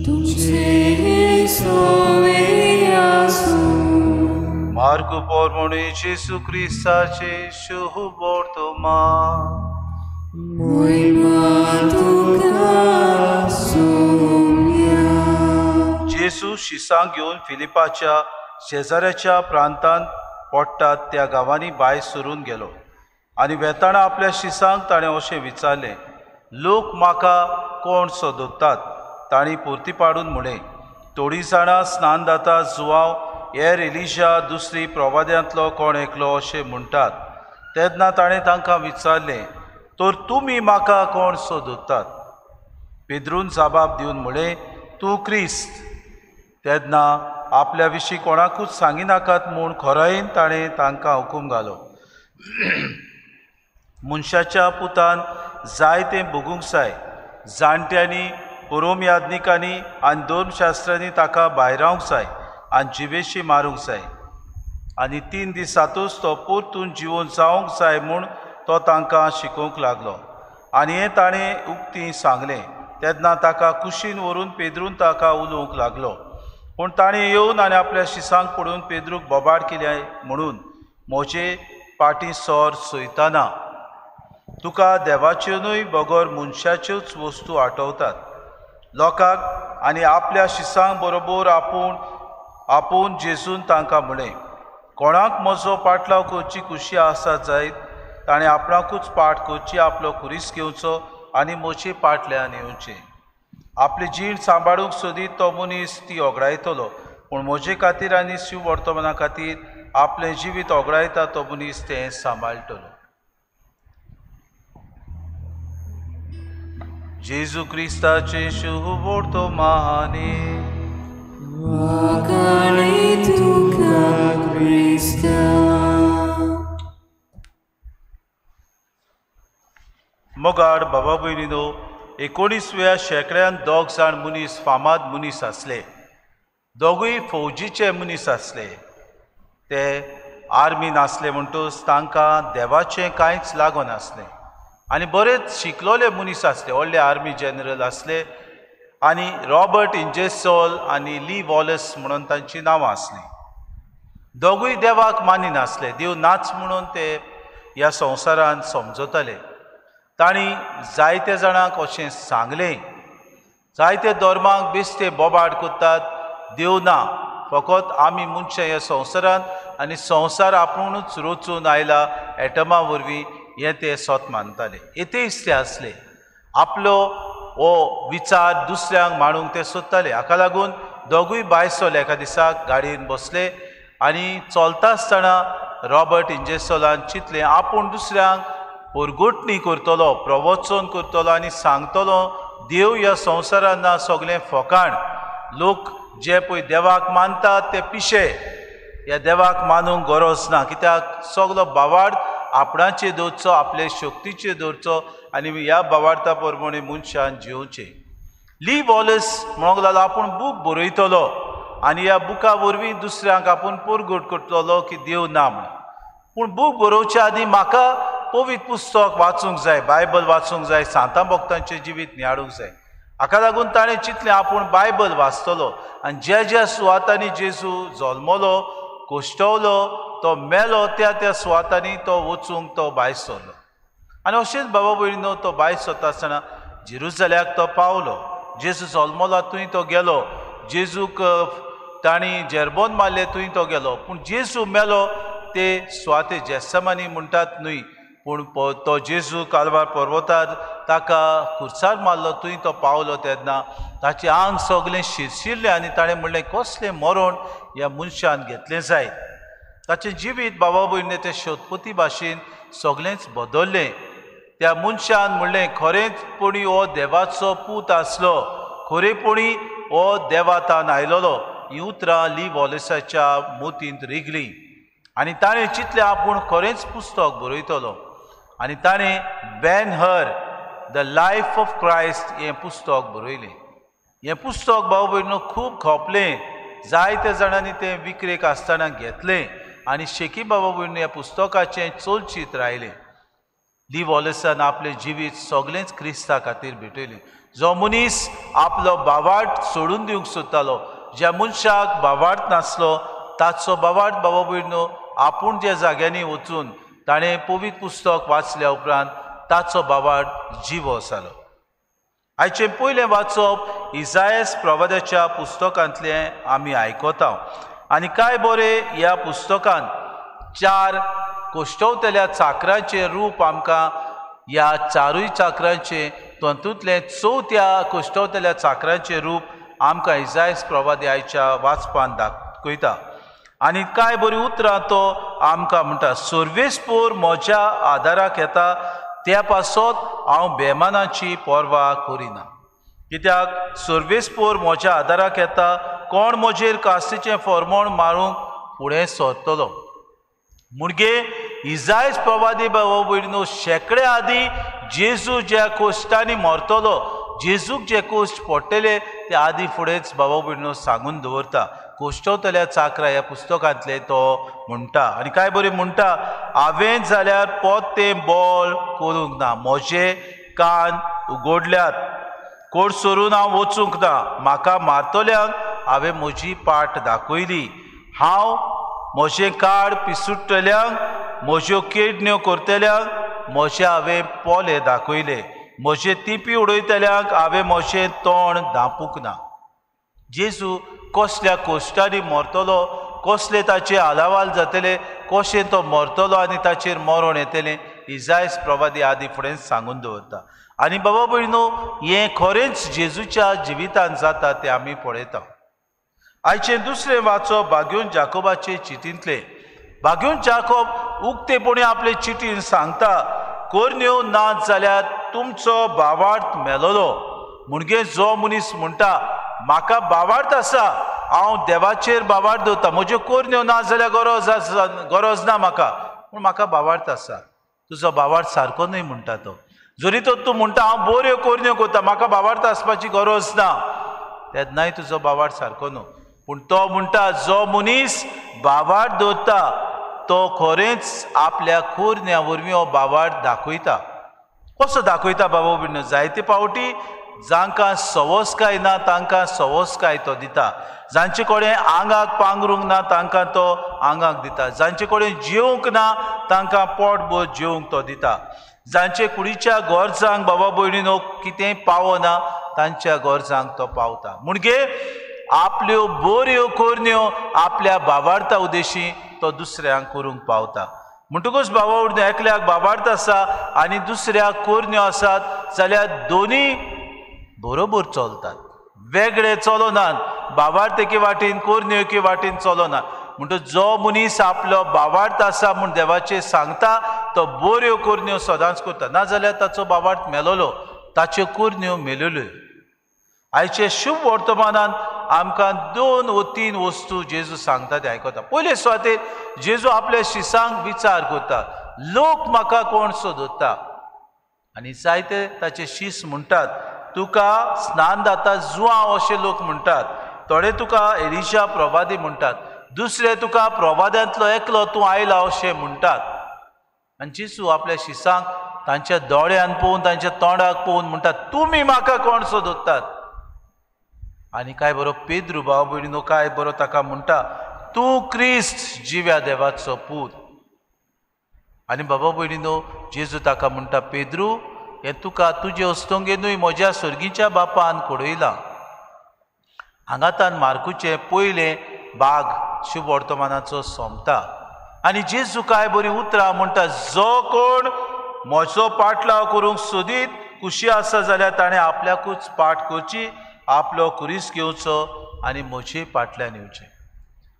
Speaker 2: तुमचे सोवे आसू.
Speaker 10: मार्कू पोरमोणे जेसू क्रिस्ताचे शुभ वर्तमान.
Speaker 2: मोहिमा तुका सोम्या.
Speaker 10: जेसू शिसांक घेवन फिलिपाच्या शेजाऱ्याच्या प्रांतांत पडटात त्या गांवांनी भायर सरून गेलो आनी वेताना आपल्या शिसांक ताणें अशें विचारलें, लोक म्हाका कोण सोदतात? तांणी पुर्ती पाडून म्हळें, थोडीं जाणां स्नान दाता जुवांव हेर एलिशा दुसरी प्रवाद्यांतलो कोण एकलो अशें म्हणटात. तेन्ना ताणें तांकां विचारलें, तर तुमी म्हाका कोण सोदतात? पेद्रून जबाब दिवन म्हळें, तूं क्रिस्त. तेन्ना आपल्या विशीं कोणाकूच सांगिनाकात म्हूण खोरायेन ताणें तांकां हुकूम घालो. मनशाच्या पुतान जाय तें भोगूंक जाय, जाणट्यांनी, पुरोम याज्ञिकांनी आनी धर्मशास्त्रांनी ताका भायरावंक जाय आनी जिवेशी मारूंक जाय आनी 3 दिसांतूच तो परतून जिवन जावंक जाय म्हूण तो तांकां शिकोवंक लागलो. आनी हें ताणें उक्ती सांगलें. तेन्ना ताका कुशीन व्हरून पेद्रून ताका उलोवंक लागलो. पूण ताणें येवन आनी आपल्या शिसांक पडून पेद्रूक बोबाड केलें म्हणून, म्हजे पाटी सर सयताना, तुका देवाच्यो न्हय बगर मनशाच्योच वस्तू आठवतात. लोकांक आनी आपल्या शिसांक बरोबर आपूण जेजून तांकां म्हणलें, कोणाक म्हजो पाटलाव करची खुशी आसा जायत ताणें आपणाकूच पाठ करची, आपलो खुरीस घेवचो आनी म्हजे पाटल्यान येवचें. आपली जीण सांबाळूंक सोदीत तो मनीस ती ओगडायतलो, पूण म्हजे खातीर आनी शिववर्तमाना खातीर आपलें जिवीत ओगडायता तो मनीस तें सांबाळटलो. जेजू क्रिस्ताचे शुभवर्तमाने. मोगाड बाबा भयणीनो, 19व्या शेंकड्यान 2 जाण मनीस फामाद मनीस आसले. दोगूय फौजीचे मनीस आसले. ते आर्मीन आसले म्हणटच तांकां देवाचें कांयच लागून आसलें आनी बरेच शिकलोले मनीस आसले, व्हडले आर्मी जनरल आसले. आनी रॉबर्ट इंजेसॉल आनी ली वॉलस म्हणून तांचीं नांवां आसलीं. दोगूय देवाक मानिनासले, देव नाच म्हणून ते ह्या संवसारान समजताले. तांणी जायते जाणांक अशें सांगलें, जायते धर्मांक बेश्टे बोबाड करतात, देव ना, फकत आमी मनशां ह्या संवसारांत आनी संवसार आपुणूच रचून आयला एटमा वरवीं, हें ते सत मानताले. एतेच ते आसले. आपलो हो विचार दुसऱ्यांक मांडूंक ते सोदताले. हाका लागून दोगूय बायसोल एका दिसाक गाडयेन बसले आनी चलता आसतना रॉबर्ट इंजेसॉलान चिंतलें, आपूण दुसऱ्यांक पोरगोटणी करतलो, प्रवचन करतलो आनी सांगतलो देव ह्या संवसारान ना, सगळें फकाण, लोक जे पळय देवाक मानतात ते पिशे, ह्या देवाक मानूंक गरज ना, कित्याक सगलो बावाड आपणाचेर दवरचो, आपले शक्तीचेर दवरचो आनी ह्या बावाडता प्रमाणे मनशान जिवचें. ली वॉलस म्हणूंक लागलो आपूण बूक बरयतलो आनी ह्या बुका वरवीं दुसऱ्यांक आपूण परगट करतलो की देव ना म्हूण. पूण बूक बरोवच्या आदीं म्हाका पवित्र पुस्तक वाचूंक जाय, बायबल वाचूंक जाय, सांतां भक्तांचें जिवीत नियाळूंक जाय. हाका लागून ताणें चिंतलें आपूण बायबल वाचतलो आनी ज्या ज्या सुवातांनी जेजू जल्मलो, कोश्टवलो, तो मेलो, त्या त्या सुवातांनी तो वचूंक तो भायर सरलो. आनी अशेंच बाबा भयणीनो, तो भायर सरता आसतना जेरुजल्याक तो पावलो. जेजू जल्मलो थंय तो गेलो, जेजूक तांणी जेरबोन मारले थंय तो गेलो. पूण जेजू मेलो ते सुवाते जेसमानी म्हणटात न्हय, पूण तो जेजू कालवार पर्वतार ताका खुर्सार मारलो थंय तो पावलो. तेन्ना ताचें आंग सगळें शिरशिरलें आनी ताणें म्हणलें, कसलें मरण ह्या मनशान घेतलें जायत. ताचें जिवीत बाबा भयणीन ते शोधपती भाशेन सगळेंच बदल्लें. त्या मनशान म्हणलें, खरेंचपणी हो देवाचो पूत आसलो, खरेपणी हो देवातान आयलोलो. हीं उतरां ली वॉलेसाच्या मोतींत रिगलीं आनी ताणें चिंतलें आपूण खरेंच पुस्तक बरयतलो. आनी ताणें Ben Hur the life of Christ हें पुस्तक बरयलें. हें पुस्तक भाव भयणीनो खूब खपलें, जायत्या जाणांनी तें विक्रेक आसतना घेतलें आनी शेकी बाबा भयणीन ह्या पुस्तकाचें चलचीत रायलें. ली वॉलसान आपलें जिवीत सगळेंच क्रिस्ता खातीर भेटयलें. जो मनीस आपलो बावाट सोडून दिवंक सोदतालो, ज्या मनशाक बावाट नासलो ताचो बावाट बाबा भयणीनो आपूण ज्या जाग्यांनी वचून ताणें पवित्र पुस्तक वाचल्या उपरांत ताचो बावाट जिवो जालो. आयचें पयलें वाचप इजायस प्रवादाच्या पुस्तकांतलें आमी आयकता आनी कांय बरें ह्या पुस्तकांत 4 कोश्टवतल्या चाकरांचें रूप आमकां ह्या 4 चाकरांचें, तातूंतलें 4थ्या कोश्टवतल्या चाकरांचें रूप आमकां इजायस प्रवादी आयच्या वाचपान दाखयता. आनी कांय बरीं उतरां तो आमकां म्हणटा, सर्वेस्पोर म्हज्या आदाराक येता, त्या पासत हांव बेमानाची पर्वा करिना. कित्याक सर्वेस्पोर म्हज्या आदाराक येता, कोण म्हजेर कास्तीचें फॉर्मोण मारूंक फुडें सरतलो. मुणगे इजायस प्रवादी बाबा भयणीनो शेंकडे आदीं जेजू ज्या कोश्टांनी मरतलो, जेजूक जे कोश्ट पडटले ते आदी फुडेंच बाबा भयणीनो सांगून दवरता. कोश्टवतल्या चाकरा ह्या पुस्तकांतले तो म्हणटा आनी काय बरें म्हणटा, हांवें जाल्यार पोतें बोल करूंक ना, म्हजे कान उगडल्यात, कोट सोरून हांव वचूंक ना, म्हाका मारतल्यांक हांवें म्हजी पाट दाखयली, हांव म्हजें काड पिसुट्टल्यांक, म्हज्यो केडण्यो करतल्यांक म्हजे हांवें पोले दाखयले, म्हजे तिपी उडयतल्यांक हांवें म्हजें तोंड धांपूंक ना. जेजू कसल्या कोश्टांनी मरतलो, कसले ताचे आलावाल जातले, कशें तो मरतलो आनी ताचेर मरण येतलें इजायस प्रवादी आदी फुडें सांगून दवरता. आनी बाबा भयणीनो, हें खरेंच जेजूच्या जिवितांत जाता तें आमी पळयता. आयचें दुसरें वाचप भाग्योन जाकोबाचे चिटींतलें. भाग्योन जाकोब उक्तेपणी आपले चिटीन सांगता, कोरन्यो ना जाल्यार तुमचो भावार्थ मेलोलो. म्हणजे जो मनीस म्हणटा म्हाका भावार्थ आसा, हांव देवाचेर भावार्थ दवरता, म्हज्यो कोरन्यो ना जाल्यार गरज आसा, गरज ना म्हाका, पूण म्हाका भावार्थ आसा. तुजो भावार्थ सारको न्हय म्हणटा तो. जरी तर तूं म्हणटा हांव बऱ्यो कोरन्यो करता, म्हाका भावार्थ आसपाची गरज ना, तेन्नाय तुजो भावार्थ सारको न्हू. पूण तो म्हणटा जो मनीस भावार्थ दवरता तो खरेंच आपल्या कोरन्या वरवीं हो भावार्थ दाखयता. कसो दाखयता बाबा भयणीनो? जायते फावटी जांकां सवसकाय ना तांकां सवसकाय तो दिता, जांचे कडेन आंगाक पांगरूंक ना तांकां तो आंगाक दिता, जांचे कडेन जेवंक ना तांकां पोटभर जेवंक तो दिता, जांचे कुडीच्या गरजांक बाबा भयणीनो कितेंय पावना तांच्या गरजांक तो पावता. म्हणजे आपल्यो बऱ्यो करण्यो आपल्या भावार्था उद्देशी तो दुसऱ्यांक करूंक पावता. म्हणटकूच बाबा भयणीनो, एकल्याक भावार्थ आसा आनी दुसऱ्याक करण्यो आसात जाल्यार दोनी बरोबर चलतात, वेगळे चलनात. भावार्थ एके वाटेन, कोरन्यो एके वाटेन चलनात. म्हणटकच जो मनीस आपलो भावार्थ आसा म्हूण देवाचेर सांगता तो बऱ्यो कोरन्यो सदांच करता, नाजाल्यार ताचो भावार्थ मेलोलो, ताच्यो कोरन्यो मेलोल्यो. आयचे शुभ वर्तमानान आमकां 2 व 3 वस्तू जेजू सांगता ते आयकता. पयले सुवातेर जेजू आपल्या शिसांक विचार करता, लोक म्हाका कोण सोदता? आनी जायते ताचे शीस म्हणटात तुका स्नान दाता जुआंव अशें लोक म्हणटात, थोडे तुका एलिशा प्रवादी म्हणटात, दुसरे तुका प्रवाद्यांतलो एकलो तूं आयला अशें म्हणटात. आनी जेजू आपल्या शिसांक तांच्या दोळ्यान पळोवन, तांच्या तोंडाक पळोवन म्हणटात तुमी म्हाका कोण सोदतात? आनी काय बरो पेद्रू भाव भयणीनो, काय बरो ताका म्हणटा तूं क्रिस्त जिव्या देवाचो पूत. आनी बाबा भयणीनो, जेजू ताका म्हणटा पेद्रू, हें तुका तुजे हस्तुंगे न्हय म्हज्या सर्गीच्या बापान घडयलां. हांगातान मार्कूचें पयलें भाग शुभ वर्तमानाचो सोंपता आनी जेजू काय बरीं उतरां म्हणटा, जो कोण म्हजो पाटलाव करूंक सोदीत खुशी आसा जाल्यार ताणें आपल्याकूच पाट करची, आपलो कुरीस घेवचो आनी म्हजे पाटल्यान येवचें.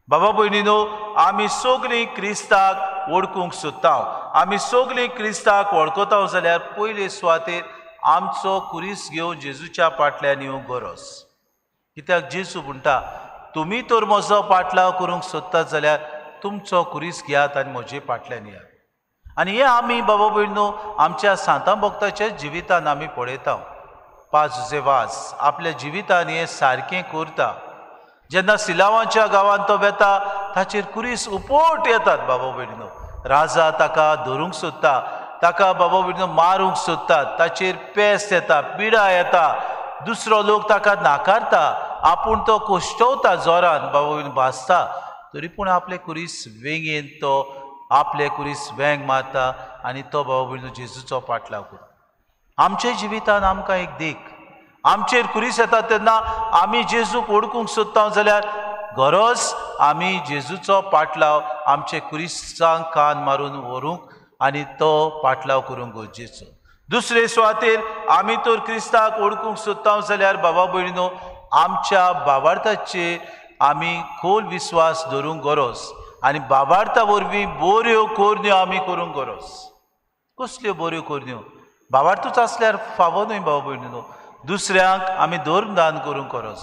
Speaker 10: बाबा भयणीनो, आमी सगळीं क्रिस्ताक वळखूंक सोदता, आमी सगळीं क्रिस्ताक वळखता जाल्यार पयले सुवातेर आमचो कुरीस घेवन जेजूच्या पाटल्यान येवंक गरज. कित्याक जेजू म्हणटा तुमी तर म्हजो पाटलाव करूंक सोदतात जाल्यार तुमचो कुरीस घेयात आनी म्हजे पाटल्यान येयात. आनी हें आमी बाबा भयणीनो आमच्या सांतां भक्ताच्या जिवितान आमी पळयता. पाजुजे वाज आपल्या जिवितान हें सारकें करता. जेन्ना सिलावांच्या गांवांत तो वेता ताचेर कुरीस उपोट येतात. बाबा भयणीनो, राजा ताका धरूंक सोदता, ताका बाबा भयणीनो मारूंक सोदतात, ताचेर पेस्त येता, पिडा येता, दुसरो लोक ताका नाकारता, आपूण तो कोश्टवता जोरान, बाबा भयणीनो भाजता, तरी पूण आपले कुरीस वेंगेन तो आपले कुरीस वेंग मारता आनी तो बाबा भयणीनो जेजूचो पाटलाव करता. आमच्या जिवितान आमकां एक देख, आमचेर कुरीस येता तेन्ना आमी जेजूक वळखूंक सोदता जाल्यार गरज आमी जेजूचो पाटलाव आमचे कुरिसांक कान मारून व्हरूंक आनी तो पाटलाव करूंक गरजेचो. दुसरे सुवातेर आमी तर क्रिस्ताक वळखूंक सोदता जाल्यार बाबा भयणीनो आमच्या भावार्थाचेर आमी खोल विस्वास धरूंक गरज आनी भावार्था वरवीं बऱ्यो करण्यो आमी करूंक गरज. कसल्यो बऱ्यो करण्यो? भावार्थूच आसल्यार फावो न्हय बाबा भयणीनो, दुसऱ्यांक आमी धर्मदान करूंक गरज,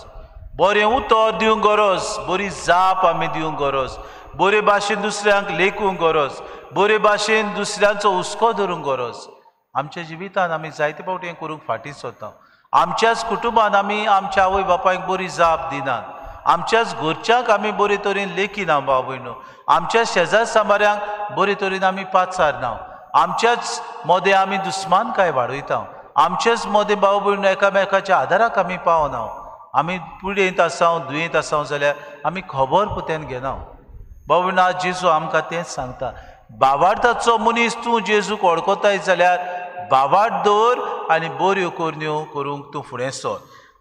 Speaker 10: बरें उतर दिवंक गरज, बरी जाप आमी दिवंक गरज, बरे भाशेन दुसऱ्यांक लेखूंक गरज, बरे भाशेन दुसऱ्यांचो हुस्को धरूंक गरज. आमच्या जिवितान आमी जायते फावटी हें करूंक फाटीं सरता. आमच्याच कुटुंबान आमी आमच्या आवय बापायक बरी जाप दिनात, आमच्याच घरच्यांक आमी बरे तरेन लेखिना भाव भयणो, आमच्या शेजार सांबाऱ्यांक बरे तरेन आमी पाचारना, आमच्याच मदें आमी दुस्मानकाय वाडयता, आमच्याच मदें भाव भयणो एकामेकाच्या आदाराक आमी पावना. आमी पिडेंत आसाव, दुयेंत आसाव जाल्यार आमी खबर पुत्यान घेना. भाव भयणो, आज जेजू आमकां तेंच सांगता, बावार्थाचो मनीस तूं जेजूक वळखताय जाल्यार बावार्थ दवर आनी बऱ्यो करण्यो करूंक तूं फुडें सर.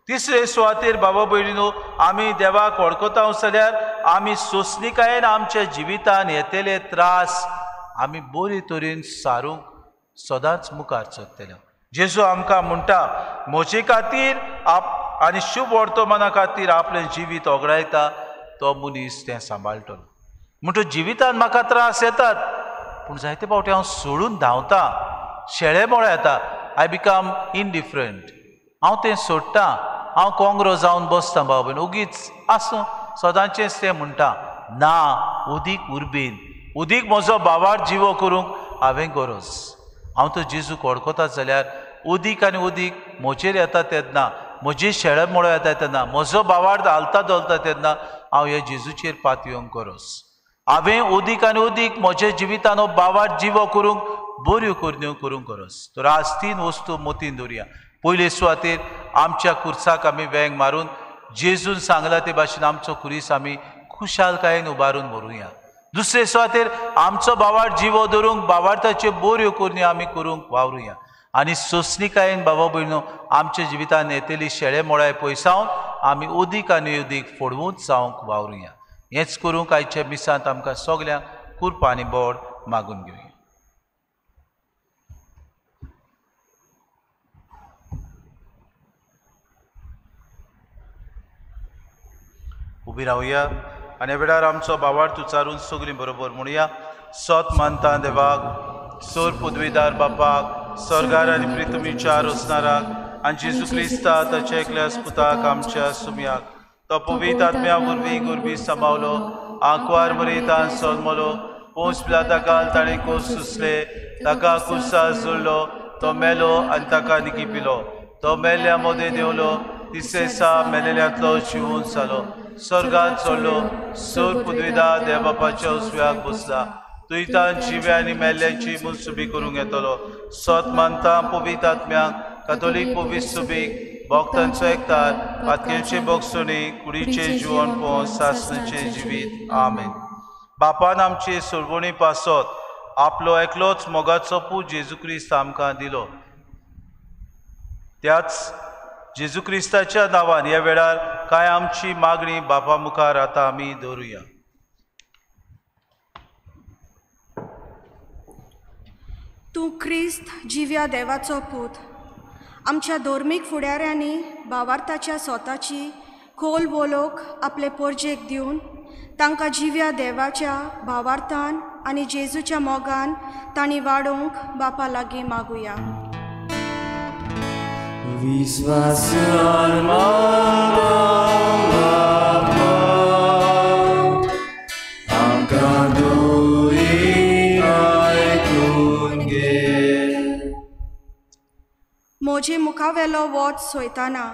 Speaker 10: तिसरे सुवातेर बाबा भयणीनो, आमी देवाक वळखता जाल्यार आमी सोंसणिकायेन आमच्या जिवितान येतले त्रास आमी बरे तरेन सारूंक सदांच मुखार सरतले. जेजू आमकां म्हणटा, म्हजे खातीर आप आनी शुभ वर्तमाना खातीर आपलें जिवीत ओगडायता तो मनीस तें सांबाळटलो. म्हणटो जिवितान म्हाका त्रास येतात, पूण जायते फावटी हांव सोडून धांवता, शेळे मोळे येता, I become indifferent, हांव तें सोडटा, हांव कोंगरो जावन बसता. भाव भयण, ओगीच आसूं, सदांचेंच तें म्हणटा ना, उदीक उर्बेन, उदीक म्हजो बावार जिवो करूंक हांवें गरज. हांव तो जेजूक वळखता जाल्यार उदीक आनी उदीक म्हजेर येता तेन्ना, म्हजी शेळे मोळो येता तेन्ना, म्हजो बावार्थ हालता धोलता तेन्ना हांव ह्या जेजूचेर पातयेवंक गरज. हांवें उदीक आनी उदीक म्हज्या जिवितान हो बावार जिवो करूंक बऱ्यो करण्यो करूंक गरज. तर आज तीन वस्तू मतीन दवरुया. पयले सुवातेर आमच्या खुर्साक आमी वेंग मारून जेजून सांगला ते भाशेन आमचो खुरीस आमी खुशालकायेन उबारून व्हरुया. दुसरे सुवातेर आमचो बावार जिवो धरूंक बावार्थाच्यो बऱ्यो करण्यो आमी करूंक वावरुया. आनी सोंसणिकायेन बाबा भयणो आमच्या जिवितान येतली शेळे मोळाय पयसावन आमी उदीक आनी उदीक फोडवूच जावंक वावरुया. हेंच करूंक आयच्या मिसांत आमकां सगल्यांक कुरपा आनी बोड मागून घेवया. उबी रावया आनी ह्या वेळार आमचो बावार्थ उच्चारून सगळीं बरोबर म्हणुया. सत मानता देवाक, सोर पदवीदार बापाक, स्वर्गार आनी प्रितमीच्या रोसणाराक आनी जेजू क्रिस्ता ताच्या एकल्या पुताक आमच्या सुमयाक, तो पवित्र आत्म्या वरवीं गुरबी सांबावलो, आंकवार मरेतान सोलमलो, पोंस पिलाता ताणें कोस सुसले, ताका कुर्सा जोडलो, तो मेलो आनी ताका निकी पिलो, तो मेल्ल्या मदें देंवलो, तिसरे दिसा मेलेल्यांतलो जिवून जालो, स्वर्गांत चडलो, सोर पदवीदार देव बापाच्या उजव्याक बसला, तुयतान जिव्या आनी मेल्ल्यांची मुनसुबी करूंक येतलो. सत मानता पवित्र आत्म्याक, कातोलीक पवित्र सुबीक, भक्तांचो एकतार, पातकेंचे भोगसणी, कुडीचें जिवन पोवन सासणाचें जिवीत. आमेन. बापान आमचे सोडवणी पासत आपलो एकलोच मोगाचो पूत जेजू क्रिस्त आमकां दिलो. त्याच जेजू क्रिस्ताच्या नांवान ह्या वेळार कांय आमची मागणी बापा मुखार आतां आमी दवरुया.
Speaker 5: तूं क्रिस्त जिव्या देवाचो पूत. आमच्या धर्मीक फुडाऱ्यांनी भावार्थाच्या स्वताची खोल बोलोक आपले पोरजेक दिवन तांकां जिव्या देवाच्या भावार्थान आनी जेजूच्या मोगान तांणी वाडोवंक बापा लागीं मागुया.
Speaker 9: विश्वासान मागता बापा, आमकां दुयी आयकून घे.
Speaker 5: म्हजे मुखावेलो वच सोयताना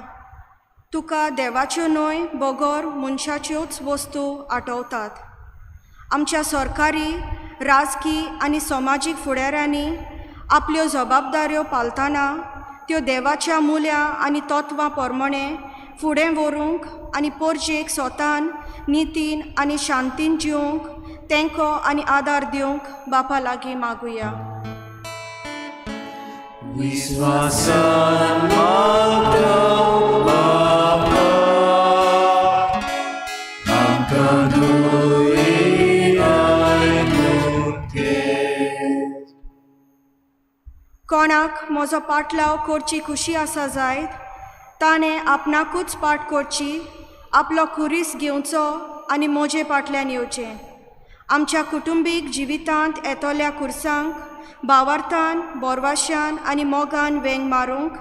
Speaker 5: तुका देवाच्यो न्हय बगर मनशाच्योच वस्तू आठवतात. आमच्या सरकारी, राजकी आनी समाजीक फुडाऱ्यांनी आपल्यो जबाबदाऱ्यो पालतना त्यो देवाच्या मुल्यां आनी तत्वां प्रमाणे फुडें व्हरूंक आनी पोरजेक स्वतान नितीन आनी शांतीन जिवंक तेंको आनी आदार दिवंक बापा लागीं मागुया.
Speaker 9: विश्वासान मागता बापा, आमकां दुयी आयकून घे.
Speaker 5: कोणाक म्हजो पाटलाव करची खुशी आसा जायत ताणें आपणाकूच पाट करची, आपलो खुरीस घेवचो आनी म्हजे पाटल्यान येवचें. आमच्या कुटुंबीक जिवितांत येतल्या खुर्सांक भावार्थान, बोरवाश्यान आनी मोगान वेंग मारूंक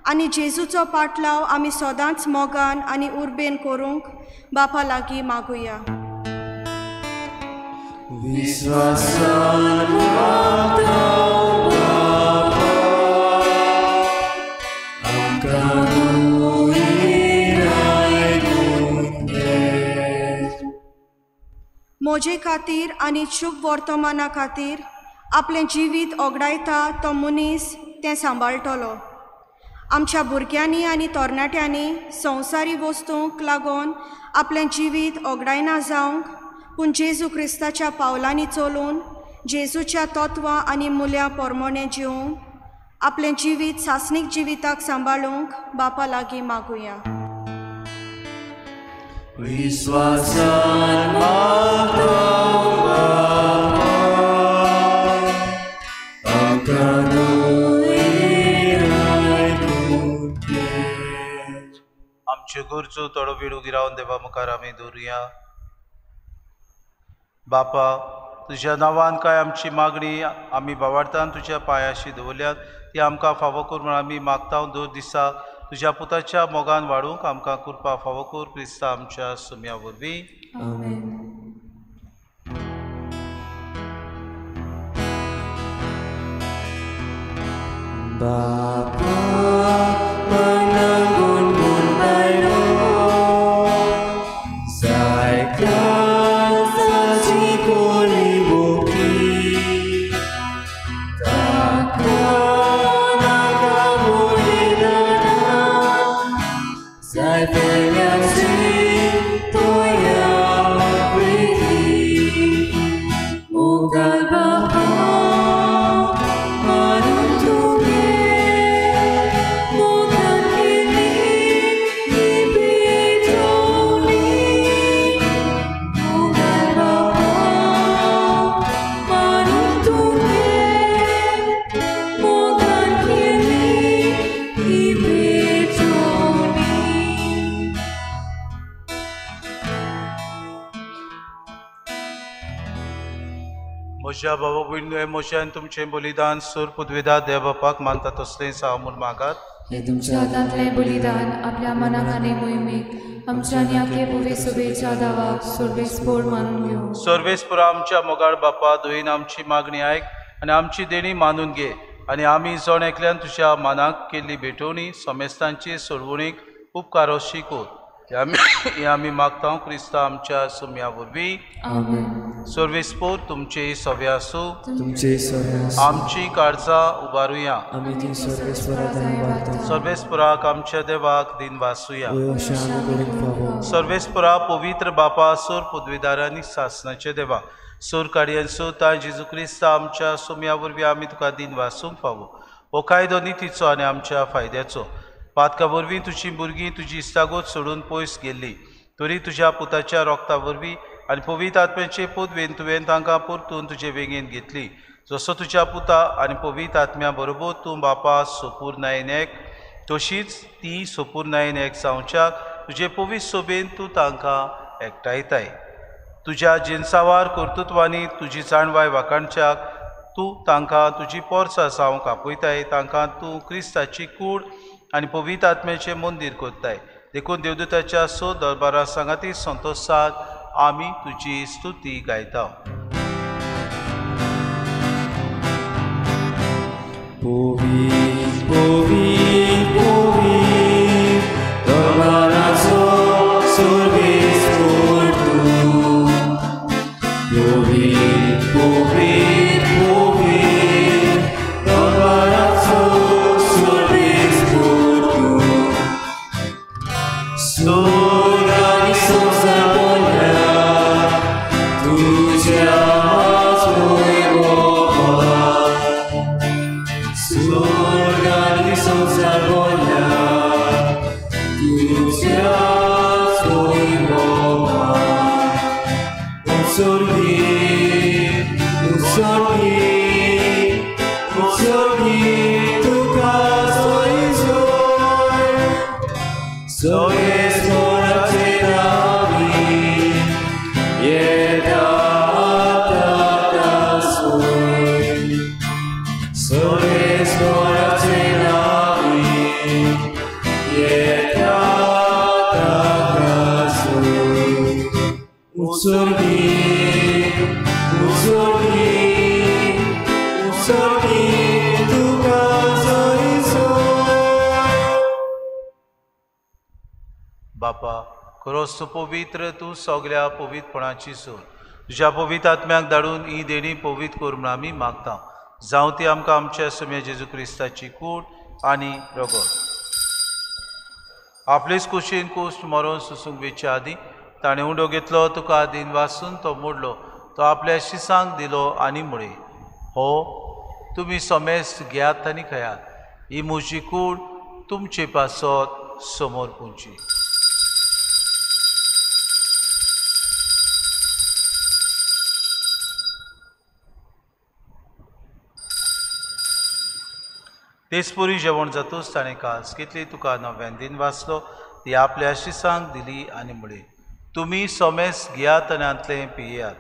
Speaker 5: आनी जेजूचो पाटलाव आमी सदांच मोगान आनी उर्बेन करूंक बापा लागीं मागुया.
Speaker 9: विश्वासान मागता बापा, आमकां
Speaker 5: म्हजे खातीर आनी शुभ वर्तमाना खातीर आपलें जिवीत ओगडायता तो मनीस तें सांबाळटलो. आमच्या भुरग्यांनी आनी तरणाट्यांनी संवसारी वस्तूंक लागून आपलें जिवीत ओगडायना जावंक, पूण जेजू क्रिस्ताच्या पावलांनी चलून जेजूच्या तत्वां आनी मुल्यां प्रमाणें जिवूंक आपलें जिवीत सासणीक जिविताक सांबाळूंक बापा लागीं मागुया.
Speaker 9: विश्वासान मागता बापा, आमकां आयकून घे.
Speaker 10: आमच्यो गरजो थोडो वेळ उगी रावन देवा मुखार आमी दवरुया. बापा, तुज्या नांवान काय आमची मागणी आमी बावार्थान तुज्या पांयाशी दवरल्यात ती आमकां फावो कर म्हूण आमी मागता. दर दिसा तुज्या पुताच्या मोगान वाडूंक आमकां कृपा फावो कर, क्रिस्ता आमच्या सुम्या वरवीं.
Speaker 8: आमेन.
Speaker 9: बापा मनांगून गुणबायलो जायका जाची कोली बोकी ताका नाका मोडिना जाय पेल्याची तोया प्रिती मोगाल बापा मारून तुगे मोगान केली ही भेटवणी मोगाल बापा मारून तुगे मोगान केली ही भेटवणी.
Speaker 10: म्हज्या भावा भयणींनो, म्हजें आनी तुमचें बलिदान सूर पुदविदा देव बापाक मानता तसलें हांव म्हूण मागात.
Speaker 8: हें तुमच्या हातांतलें बलिदान आपल्या मनाक आनी मोहिमेक आमच्या आनी आखे पुवे सुबेच्या दावाक सर्वेस्पोर मानून घेवं.
Speaker 10: सर्वेस्पोरा आमच्या मोगाळ बापा, दोयीन आमची मागणी आयक आनी आमची देणी मानून घे आनी आमी जण एकल्यान तुज्या मानाक केल्ली भेटवणी समेस्तांची सोडवणीक उपकारो शिकोत. हे आमी मागता क्रिस्ता आमच्या सुम्या वरवीं.
Speaker 8: आमेन.
Speaker 10: सर्वेस्पोर तुमचे सवे आसूं.
Speaker 7: तुमचे सवे आसूं.
Speaker 10: आमची काळजां उबारुया.
Speaker 7: आमी ती सर्वेस्परा उबारता.
Speaker 10: सर्वेस्पराक आमच्या देवाक दिन वासुया.
Speaker 7: अशें आमी करूंक फावो.
Speaker 10: सर्वेस्परा पवित्र बापा, सोर पदवीदारांनी सासणाचे देवा, सोर काडयेन सोता जेजू क्रिस्ता आमच्या सुम्या वरवीं आमी तुका दिन वासूंक फावो. हो कायदो नितीचो आनी आमच्या फायद्याचो. पातका वरवीं तुजी भुरगीं तुजी इस्तागोत सोडून पयस गेल्ली, तरी तुज्या पुताच्या रोगता वरवीं आनी पवित्र आत्म्याचे पदवेन तुवें तांकां परतून तुजे वेंगेन घेतली. जसो तुज्या पुता आनी पवित्र आत्म्या बरोबर तूं बापा सोपूर्णायेन एक, तशीच ती सोपूर्णायेन एक जावच्याक तुजे पवित्र सोबेन तूं तांकां एकठांयताय. तुज्या जिनसावार कर्तृत्वांनी तुजी जाणवाय वाखाणच्याक तूं तांकां तुजी पोरसां जावंक आपयताय. तांकां तूं क्रिस्ताची कूड आनी पवित्र आत्म्याचें मंदीर करताय. देखून देवदूताच्या सो दरबारा सांगाती संतोशाक आमी तुजी स्तुती गायता.
Speaker 9: पवित्र पवित्र पवित्र दरबाराचो सर्वेस्पोर तूं. पवित्र पवित्र पवित्र दरबाराचो सर्वेस्पोर तूं. स्वर्ग आनी संवसार भरल्या तुज्या वैभवान. स्वर्ग आनी संवसार भरल्या तुज्या वैभवान. उत्सर्गीत उत्सर्गीत उत्सर्गीत तुका जय जय. सर्वेस्पराचे नांवी येता तासोय. सर्वेस्पराचे नांवी येता तासोय. उत्सर्गीत उत्सर्गीत उत्सर्गीत तुका जय जय.
Speaker 10: बापा, खरोच तूं पवित्र, तूं सगल्या पवित्रपणाची सूर. तुज्या पवित्र आत्म्याक धाडून ही देणी पवित्र कर म्हूण आमी मागता. जावं ती आमकां आमच्या सुम्या जेजू क्रिस्ताची कूड आनी रगत. आपलेच कुशीन कुश्ट मरोन सुसूंक वेच्या आदीं ताणें उंडो घेतलो, तुका दिन वासून तो मोडलो, तो आपल्या शिसांक दिलो आनी म्हळें, हो तुमी समेस्त घेयात आनी खायात, ही म्हजी कूड तुमचे पासत समोर पुंची. तेचपरी जेवण जातूच ताणें कास घेतली, तुका नव्यान दिन वाचलो, ती आपल्या शिसांक दिली आनी म्हळें, तुमी समेस्त घेयात आनी हांतलें पियेयात,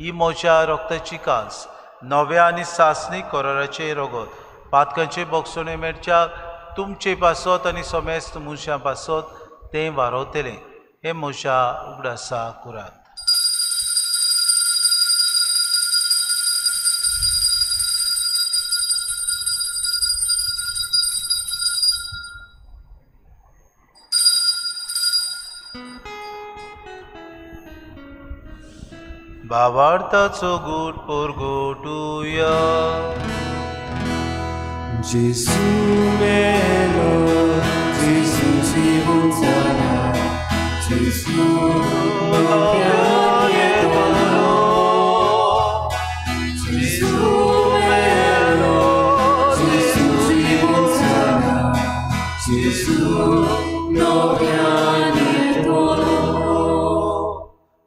Speaker 10: ही म्हज्या रक्ताची कास, नव्या आनी सासणी कराराचें रगत, पातकांचे बोगसणे मेळच्या तुमचे पासत आनी समेस्त मनशां पासत तें वारवतलें. हें म्हज्या उगडासा करात. भावार्थाचो गूट परगटुया.
Speaker 9: जेजू मेलो, जेजू जिवन जाला, जेजू नव्यान येतलो. जेजू मेलो, जेजू जिवन जाला, जेजू नव्यान येतलो.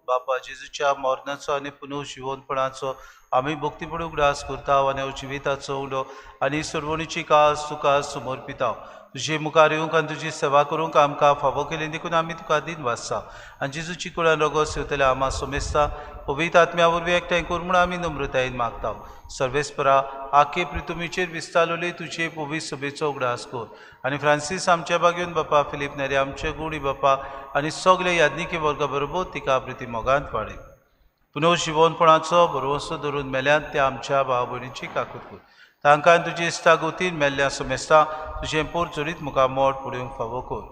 Speaker 10: बापा जेजूच्या मरणाचो आनी पुनर्जिवनपणाचो आमी भक्तीपण उगडास करता आनी जिविताचो उलो आनी सोडवणीची कास तुका समर्पिता. तुजे मुखार येवंक आनी तुजी सेवा करूंक आमकां फावो केली देखून आमी तुका दिन वाचता आनी जेजूची कुळान रगत सेवतल्या आमा सोमेस्ता पवित्र आत्म्या वरवीं एकठांय कर म्हूण आमी नम्रतायेन मागता. सर्वेस्परा आखे प्रितुमीचेर विस्तारलेली तुजे पवित्र सभेचो उगडास कर आनी फ्रांसीस आमच्या बागेवन बापा, फिलीप नेरी आमचे गुणी बापा आनी सगळे याज्ञिकी वर्गा बरोबर तिका प्रिती मोगांत वाडय. पुनर्जिवनपणाचो भरवंसो धरून मेल्यात त्या आमच्या भाव भयणीची काकूत कर. तांकां तुजी इश्टागतीन मेल्ल्या समेस्ता तुजें पोर चडीत मुखार मोड पडूंक फावो कर.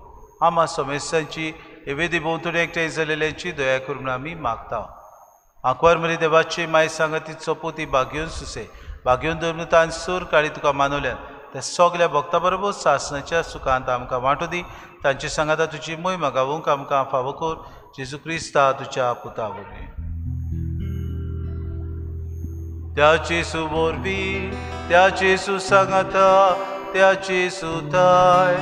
Speaker 10: आमा समेस्तांची एवेदी भोंवतणी एकठांय जाल्ल्यांची दया कर म्हूण आमी मागता. आंकवार मरी देवाची माय सांगाती चपोती बागेवन सुसे बागेवन धर्मतान सूर काळी तुका मानवल्यान त्या सगल्या भक्ता बरोबर सासणाच्या सुखांत आमकां वांटो दी. तांचे सांगाता तुजी मोहिमा गावोवंक आमकां फावो कर. जेजू क्रिस्ता तुज्या पुता वरवीं. त्याची सुबोरवी, त्याची सुसांगाता, त्याची सुताय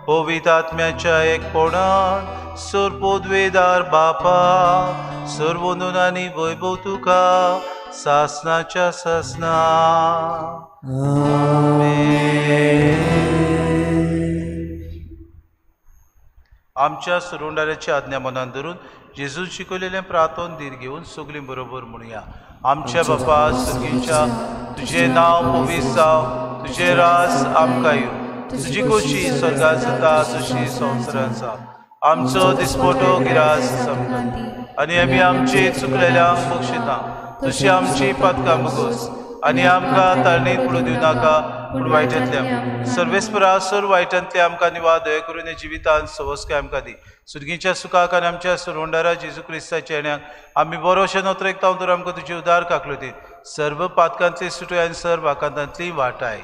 Speaker 10: पवित्र आत्म्याच्या एकपणान सर्वोद्वेदार बापा सर्वोनून आनी वैभव तुका सासनाच्या सासना. आमच्या सुरुंडाऱ्याची आज्ञा मनान धरून जेजून शिकवलेलें प्रार्थन धीर घेवन सगळीं बरोबर म्हणुया. आमच्या बापा सुगीच्या तुजें नांव पवित्र जावं, तुजें राज आमकां येवं, तुजी खोशी स्वर्गांत जाता तशी संवसारांत जावं. आमचो दिसपटो गिरास आमकां आनी आमी आमचे चुकलेल्यांक बक्षिता तशी आमची पातकां बगोस आनी आमकां ताळणीत पडूं दिवं नाका पूण वायटांतल्या सर्वेस्परा सर्व वायटांतले आमकां निवार दया करून जिवितांत सवस्काय आमकां दी. सुर्गीच्या सुखाक आनी आमच्या सुरवंडारा जेजू क्रिस्ताच्या येण्याक आमी बरोशे नोत्रेकता तर आमकां तुजी उदार काकलो दी. सर्व पातकांतली सुटय आनी सर्व आकांतांतली वाटाय.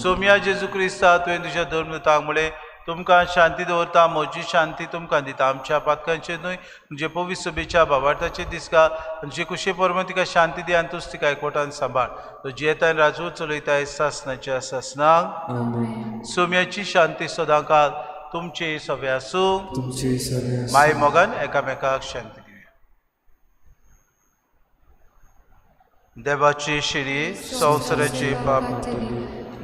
Speaker 10: सोम्या जेजू क्रिस्ता तुवें तुज्या धर्मदूतांक म्हळें, तुमकां शांती दवरता, म्हजी शांती तुमकां दिता. आमच्या पातकांचेर न्हय म्हणजे पवित्र सभेच्या भावार्थाचेर दिसका आमचे कुशे परम तिका शांती दी आनी तूच तिका एकवटान सांबाळ. तो जियेताय राजू चलयताय सासनाच्या सासनाक. सोम्याची शांती सदांकाळ तुमचे सगळे आसूं. माय मोगान एकामेकाक शांती दिवया. देवाची शिरी संवसाराची पाप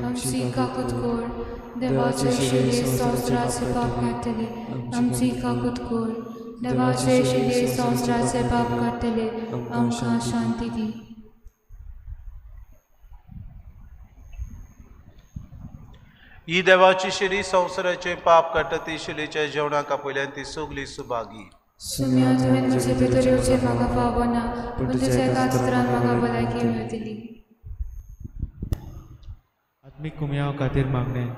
Speaker 8: आमची काकूत कर. देवाचे शिरे संवसाराचे पाप काडटले, आमची काकूत कर. देवाचे शिरे संवसाराचे पाप काडटले, आमकां शांती दी.
Speaker 10: ही देवाची शिरी संवसाराचे पाप काडटा ती शिरेच्या जेवणाक आपयल्यान ती सगली सुभागी.
Speaker 8: सुम्या तुवें म्हजे भितर येवचें म्हाका फावो ना, पूण तुज्या एकाच उतरान म्हाका भलायकी मेळटली.
Speaker 7: आत्मीक कुमयांव खातीर मागणें.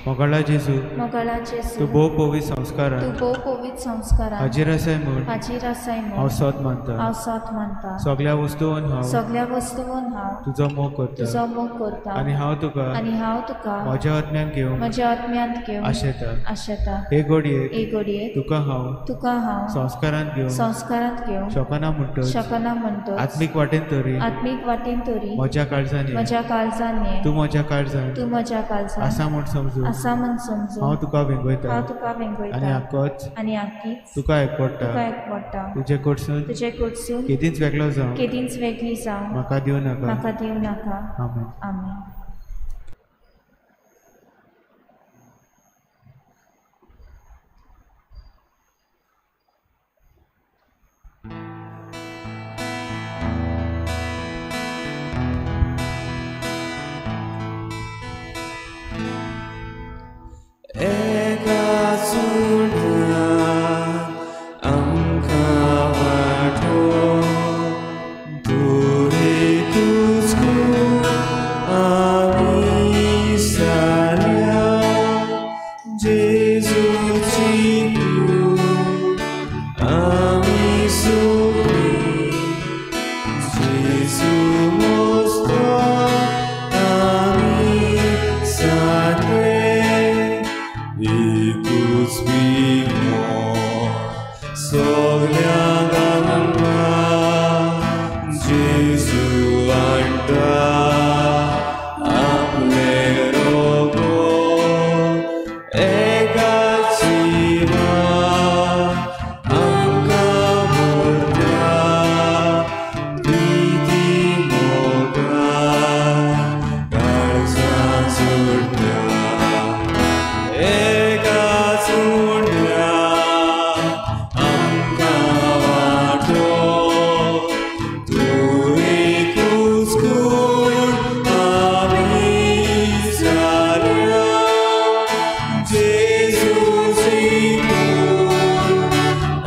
Speaker 7: मोगाळा जेजू,
Speaker 14: मोगाळा जेजू,
Speaker 7: तूं भोव पवित्र संस्कारान,
Speaker 14: तूं भोव पवित्र संस्कारान
Speaker 7: हाजीर आसाय म्हूण,
Speaker 14: हाजीर आसाय म्हूण
Speaker 7: हांव सोद मानता,
Speaker 14: हांव सोद मानता.
Speaker 7: सगळ्या वस्तून हांव,
Speaker 14: सगळ्या वस्तून हांव
Speaker 7: तुजो मोग करता,
Speaker 14: तुजो मोग करता.
Speaker 7: आनी हांव तुका,
Speaker 14: आनी हांव तुका
Speaker 7: म्हज्या आत्म्यान घेवंक,
Speaker 14: म्हज्या आत्म्यांत घेवंक
Speaker 7: आशेता,
Speaker 14: आशेता.
Speaker 7: हे घडयेक,
Speaker 14: हे घडयेक
Speaker 7: तुका हांव,
Speaker 14: तुका हांव
Speaker 7: संस्कारांत घेवंक,
Speaker 14: संस्कारांत घेवंक
Speaker 7: शकना म्हणटच,
Speaker 14: शकना म्हणटच,
Speaker 7: आत्मीक वाटेन तरी,
Speaker 14: आत्मीक वाटेन तरी
Speaker 7: म्हज्या काळजान,
Speaker 14: म्हज्या काळजान
Speaker 7: तूं म्हज्या काळजान,
Speaker 14: तूं म्हज्या काळजान
Speaker 7: आसा म्हूण समजून,
Speaker 14: आसा म्हूण समजून
Speaker 7: हांव तुका वेंगयता,
Speaker 14: हांव तुका वेंगयता.
Speaker 7: आनी आकोच,
Speaker 14: आनी आकीच
Speaker 7: तुका एकवडटा,
Speaker 14: तुका एकवडटा.
Speaker 7: तुजे कडसून,
Speaker 14: तुजे कडसून
Speaker 7: केदींच वेगळो जावं,
Speaker 14: केदींच वेगळी जावं
Speaker 7: म्हाका दिवं नाका,
Speaker 14: म्हाका दिवं नाका.
Speaker 7: आमेन.
Speaker 14: आमेन.
Speaker 9: एका सुण्यान आमकां वांटो, तूं एकूच कोण आमी सारया, जेजूची कूड आमी सगळीं, जेजू मोस्तो आमी सारया. एकूच विमो सगळ्यांक आमकां जेजू हाडटा आपलें रोगत एकाची आमकां भरता प्रिती मोगान काळजां जोडटा. एका सुण्या आमकां वांटो, तूं एकूच कोण आमी सारया, जेजूची कूड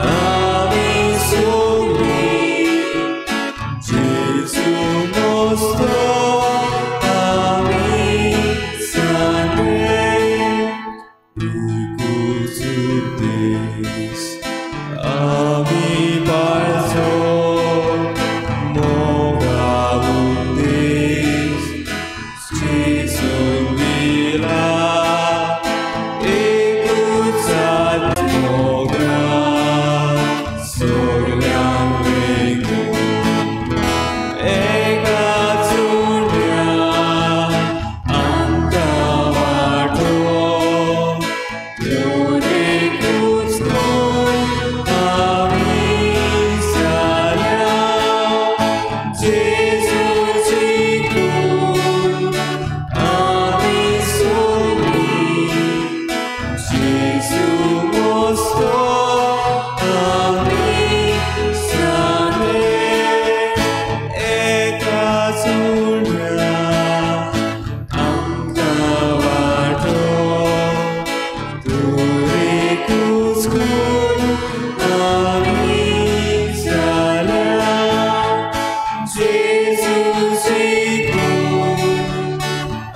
Speaker 9: आमी सगळीं, जेजू मोस्तो आमी सारया. एकूच उपदेश आमी पाळचो, मोगा उपदेश जेजून दिला, एकूच मोगा सगळ्यांक वेंगोवन. एका सुण्या आमकां वांटो, तूं एकूच कोण आमी सारया, जेजूची कूड आमी सगळीं, जेजू मोस्तो आमी सारया. एका सुण्या आमकां वांटो, तूं एकूच कोण आमी सारया, जेजूची कूड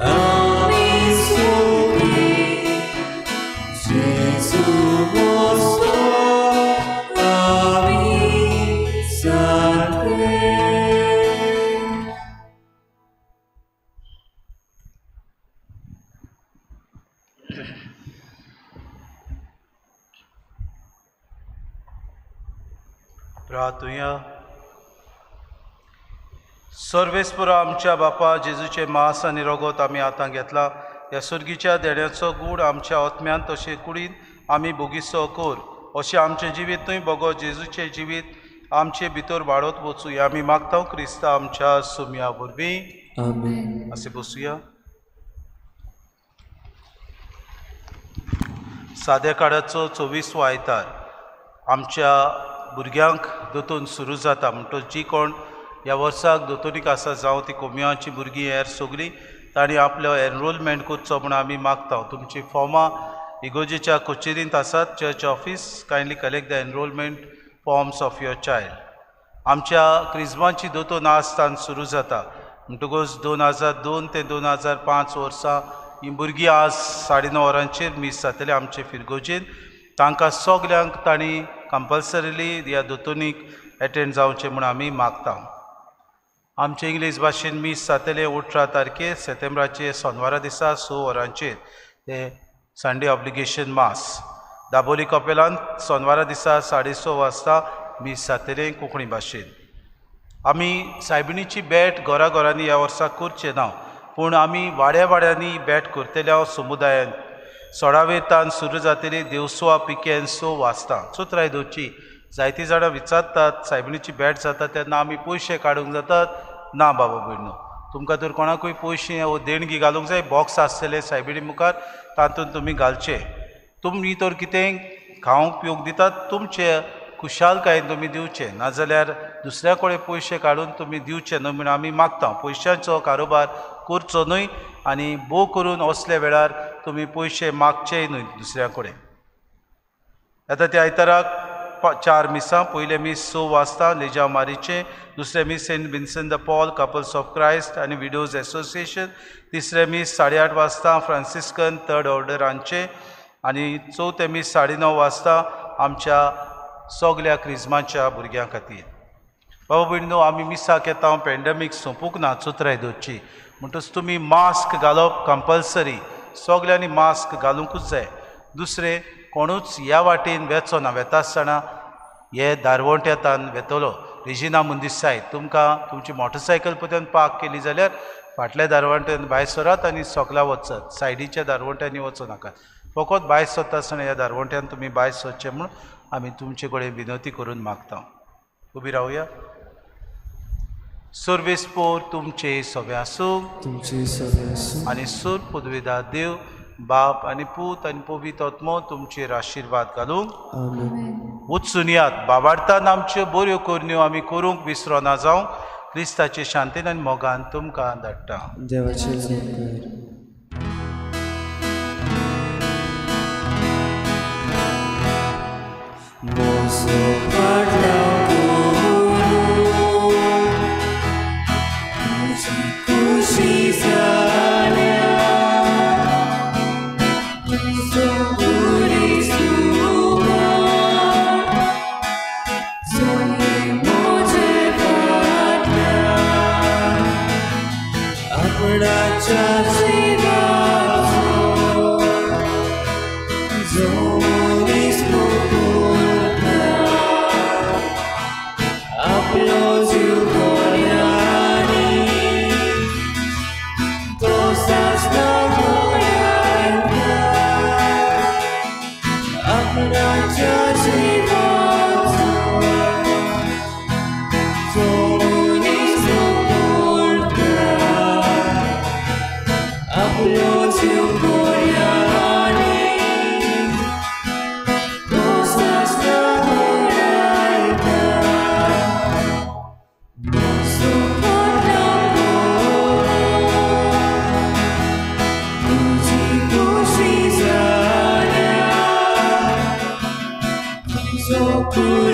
Speaker 9: आमी सगळीं, जेजू मोस्तो आमी सारया.
Speaker 10: प्रार्थुया. सर्वेस्पुरा आमच्या बापा जेजूचे मांस आनी रगत आमी आतां घेतला. ह्या सुर्गीच्या देण्याचो गूण आमच्या आत्म्यान तशें कुडीन आमी भोगिसो कर, अशें आमचें जिवीतूय भोगो जेजूचें जिवीत आमचे भितर वाडत वचूं. आमी मागता क्रिस्ता आमच्या सुमया वरवीं.
Speaker 9: आमेन.
Speaker 10: अशें बसुया. साद्या काळाचो 24वो आयतार आमच्या भुरग्यांक दोतोन सुरू जाता. म्हणटच जी कोण ह्या वर्साक दोतोनीक आसा, जावं ती कोमियांची भुरगीं हेर सगळीं, तांणी आपलो एनरोलमेंट करचो म्हूण आमी मागता. तुमची फॉर्मां इगोजेच्या कचेरींत आसात, church office. Kindly collect the enrolment forms of your child. आमच्या क्रिजमाची दोतोन आजतान सुरू जाता. म्हणटकूच 2002 ते 2005 वर्सां ही भुरगीं आज 9:30 वरांचेर मीस जातलें आमचे फिरगोजेन. तांकां सगल्यांक तांणी कंपल्सरीली ह्या दोतोनीक एटेंड जावचें म्हूण आमी मागता. आमचे इंग्लीश भाशेन मीस जातलें 18 तारखेर सेतेंब्राचे सोनवारा दिसा 6 वरांचेर, ते संडे ऑब्लिगेशन मास. दाबोली कपेलान सोनवारा दिसा 6:30 वाजता मीस जातलें कोंकणी भाशेन. आमी सायबिणीची भेट घरा घरांनी ह्या वर्सा करचे ना, पूण आमी वाड्या वाड्यांनी भेट करतले हांव समुदायान. 16 वेतान सुरू जातली देवसुवा पिकेन 6 वाजता. चोत्राय दवरची. जायतीं जाणां विचारतात सायबिणीची भेट जाता तेन्ना आमी पयशे काडूंक जातात. ना बाबा भयणो, तुमकां तर कोणाकूय पयशे वो देणगी घालूंक जाय, बॉक्स आसतले सायबिणी मुखार, तातूंत तुमी घालचे. तुमी तर कितें खावंक पिवंक दितात तुमचे खुशालकायेन तुमी दिवचे, नाजाल्यार दुसऱ्या कडेन पयशे काडून तुमी दिवचे न्हय म्हूण आमी मागता. पयशांचो कारोबार करचो न्हय आनी भोव करून असल्या वेळार तुमी पयशे मागचेय न्हय दुसऱ्या कडेन. आतां त्या आयताराक 4 मिसां. पयलें मीस 6 वाजता लेजा मारीचें, दुसरें मीस Saint Vincent de Paul couples of Christ आनी विडोज एसोसिएशन, तिसरें मीस 8:30 वाजता फ्रांसिस्कन थर्ड ऑर्डर हांचें, आनी चवथें मीस 9:30 वाजता आमच्या सगल्या क्रिज्माच्या भुरग्यां खातीर. बाबा भयणीनो, आमी मिसाक येता, पेंडमीक सोंपूंक ना, चुत्राय दवरची. म्हणटच तुमी मास्क घालप कंपल्सरी, सगल्यांनी मास्क घालुंकूच जाय. दुसरें, कोणूच ह्या वाटेन वेचो ना, वेता आसतना हे दारवंट्यातान वेतलो. रेजिना मुंदीसाय, तुमकां तुमची मोटरसायकल पद्दतीन पार्क केली जाल्यार फाटल्या दारवंट्यान भायर सरात आनी सोकला वचत, सायडीच्या दारवंट्यांनी वचूं नाकात. फकत भायर सरता आसतना ह्या दारवंट्यान तुमी भायर सरचें म्हूण आमी तुमचे कडेन विनवती करून मागता. उबी रावया. सर्वेस्पोर तुमचे सगळे आसूं,
Speaker 9: तुमचे सगळे आसूं,
Speaker 10: आनी सूर पदवेदार देव बाप आनी पूत आनी पवित्र आत्मो तुमचेर आशिर्वाद घालूंक. वचून यात बाबार्थान आमच्यो बऱ्यो करण्यो आमी करूंक विसरोना जावंक क्रिस्ताचे शांतीन आनी मोगान तुमकां धाडटा.
Speaker 9: देवाचे उपकार.
Speaker 15: So good.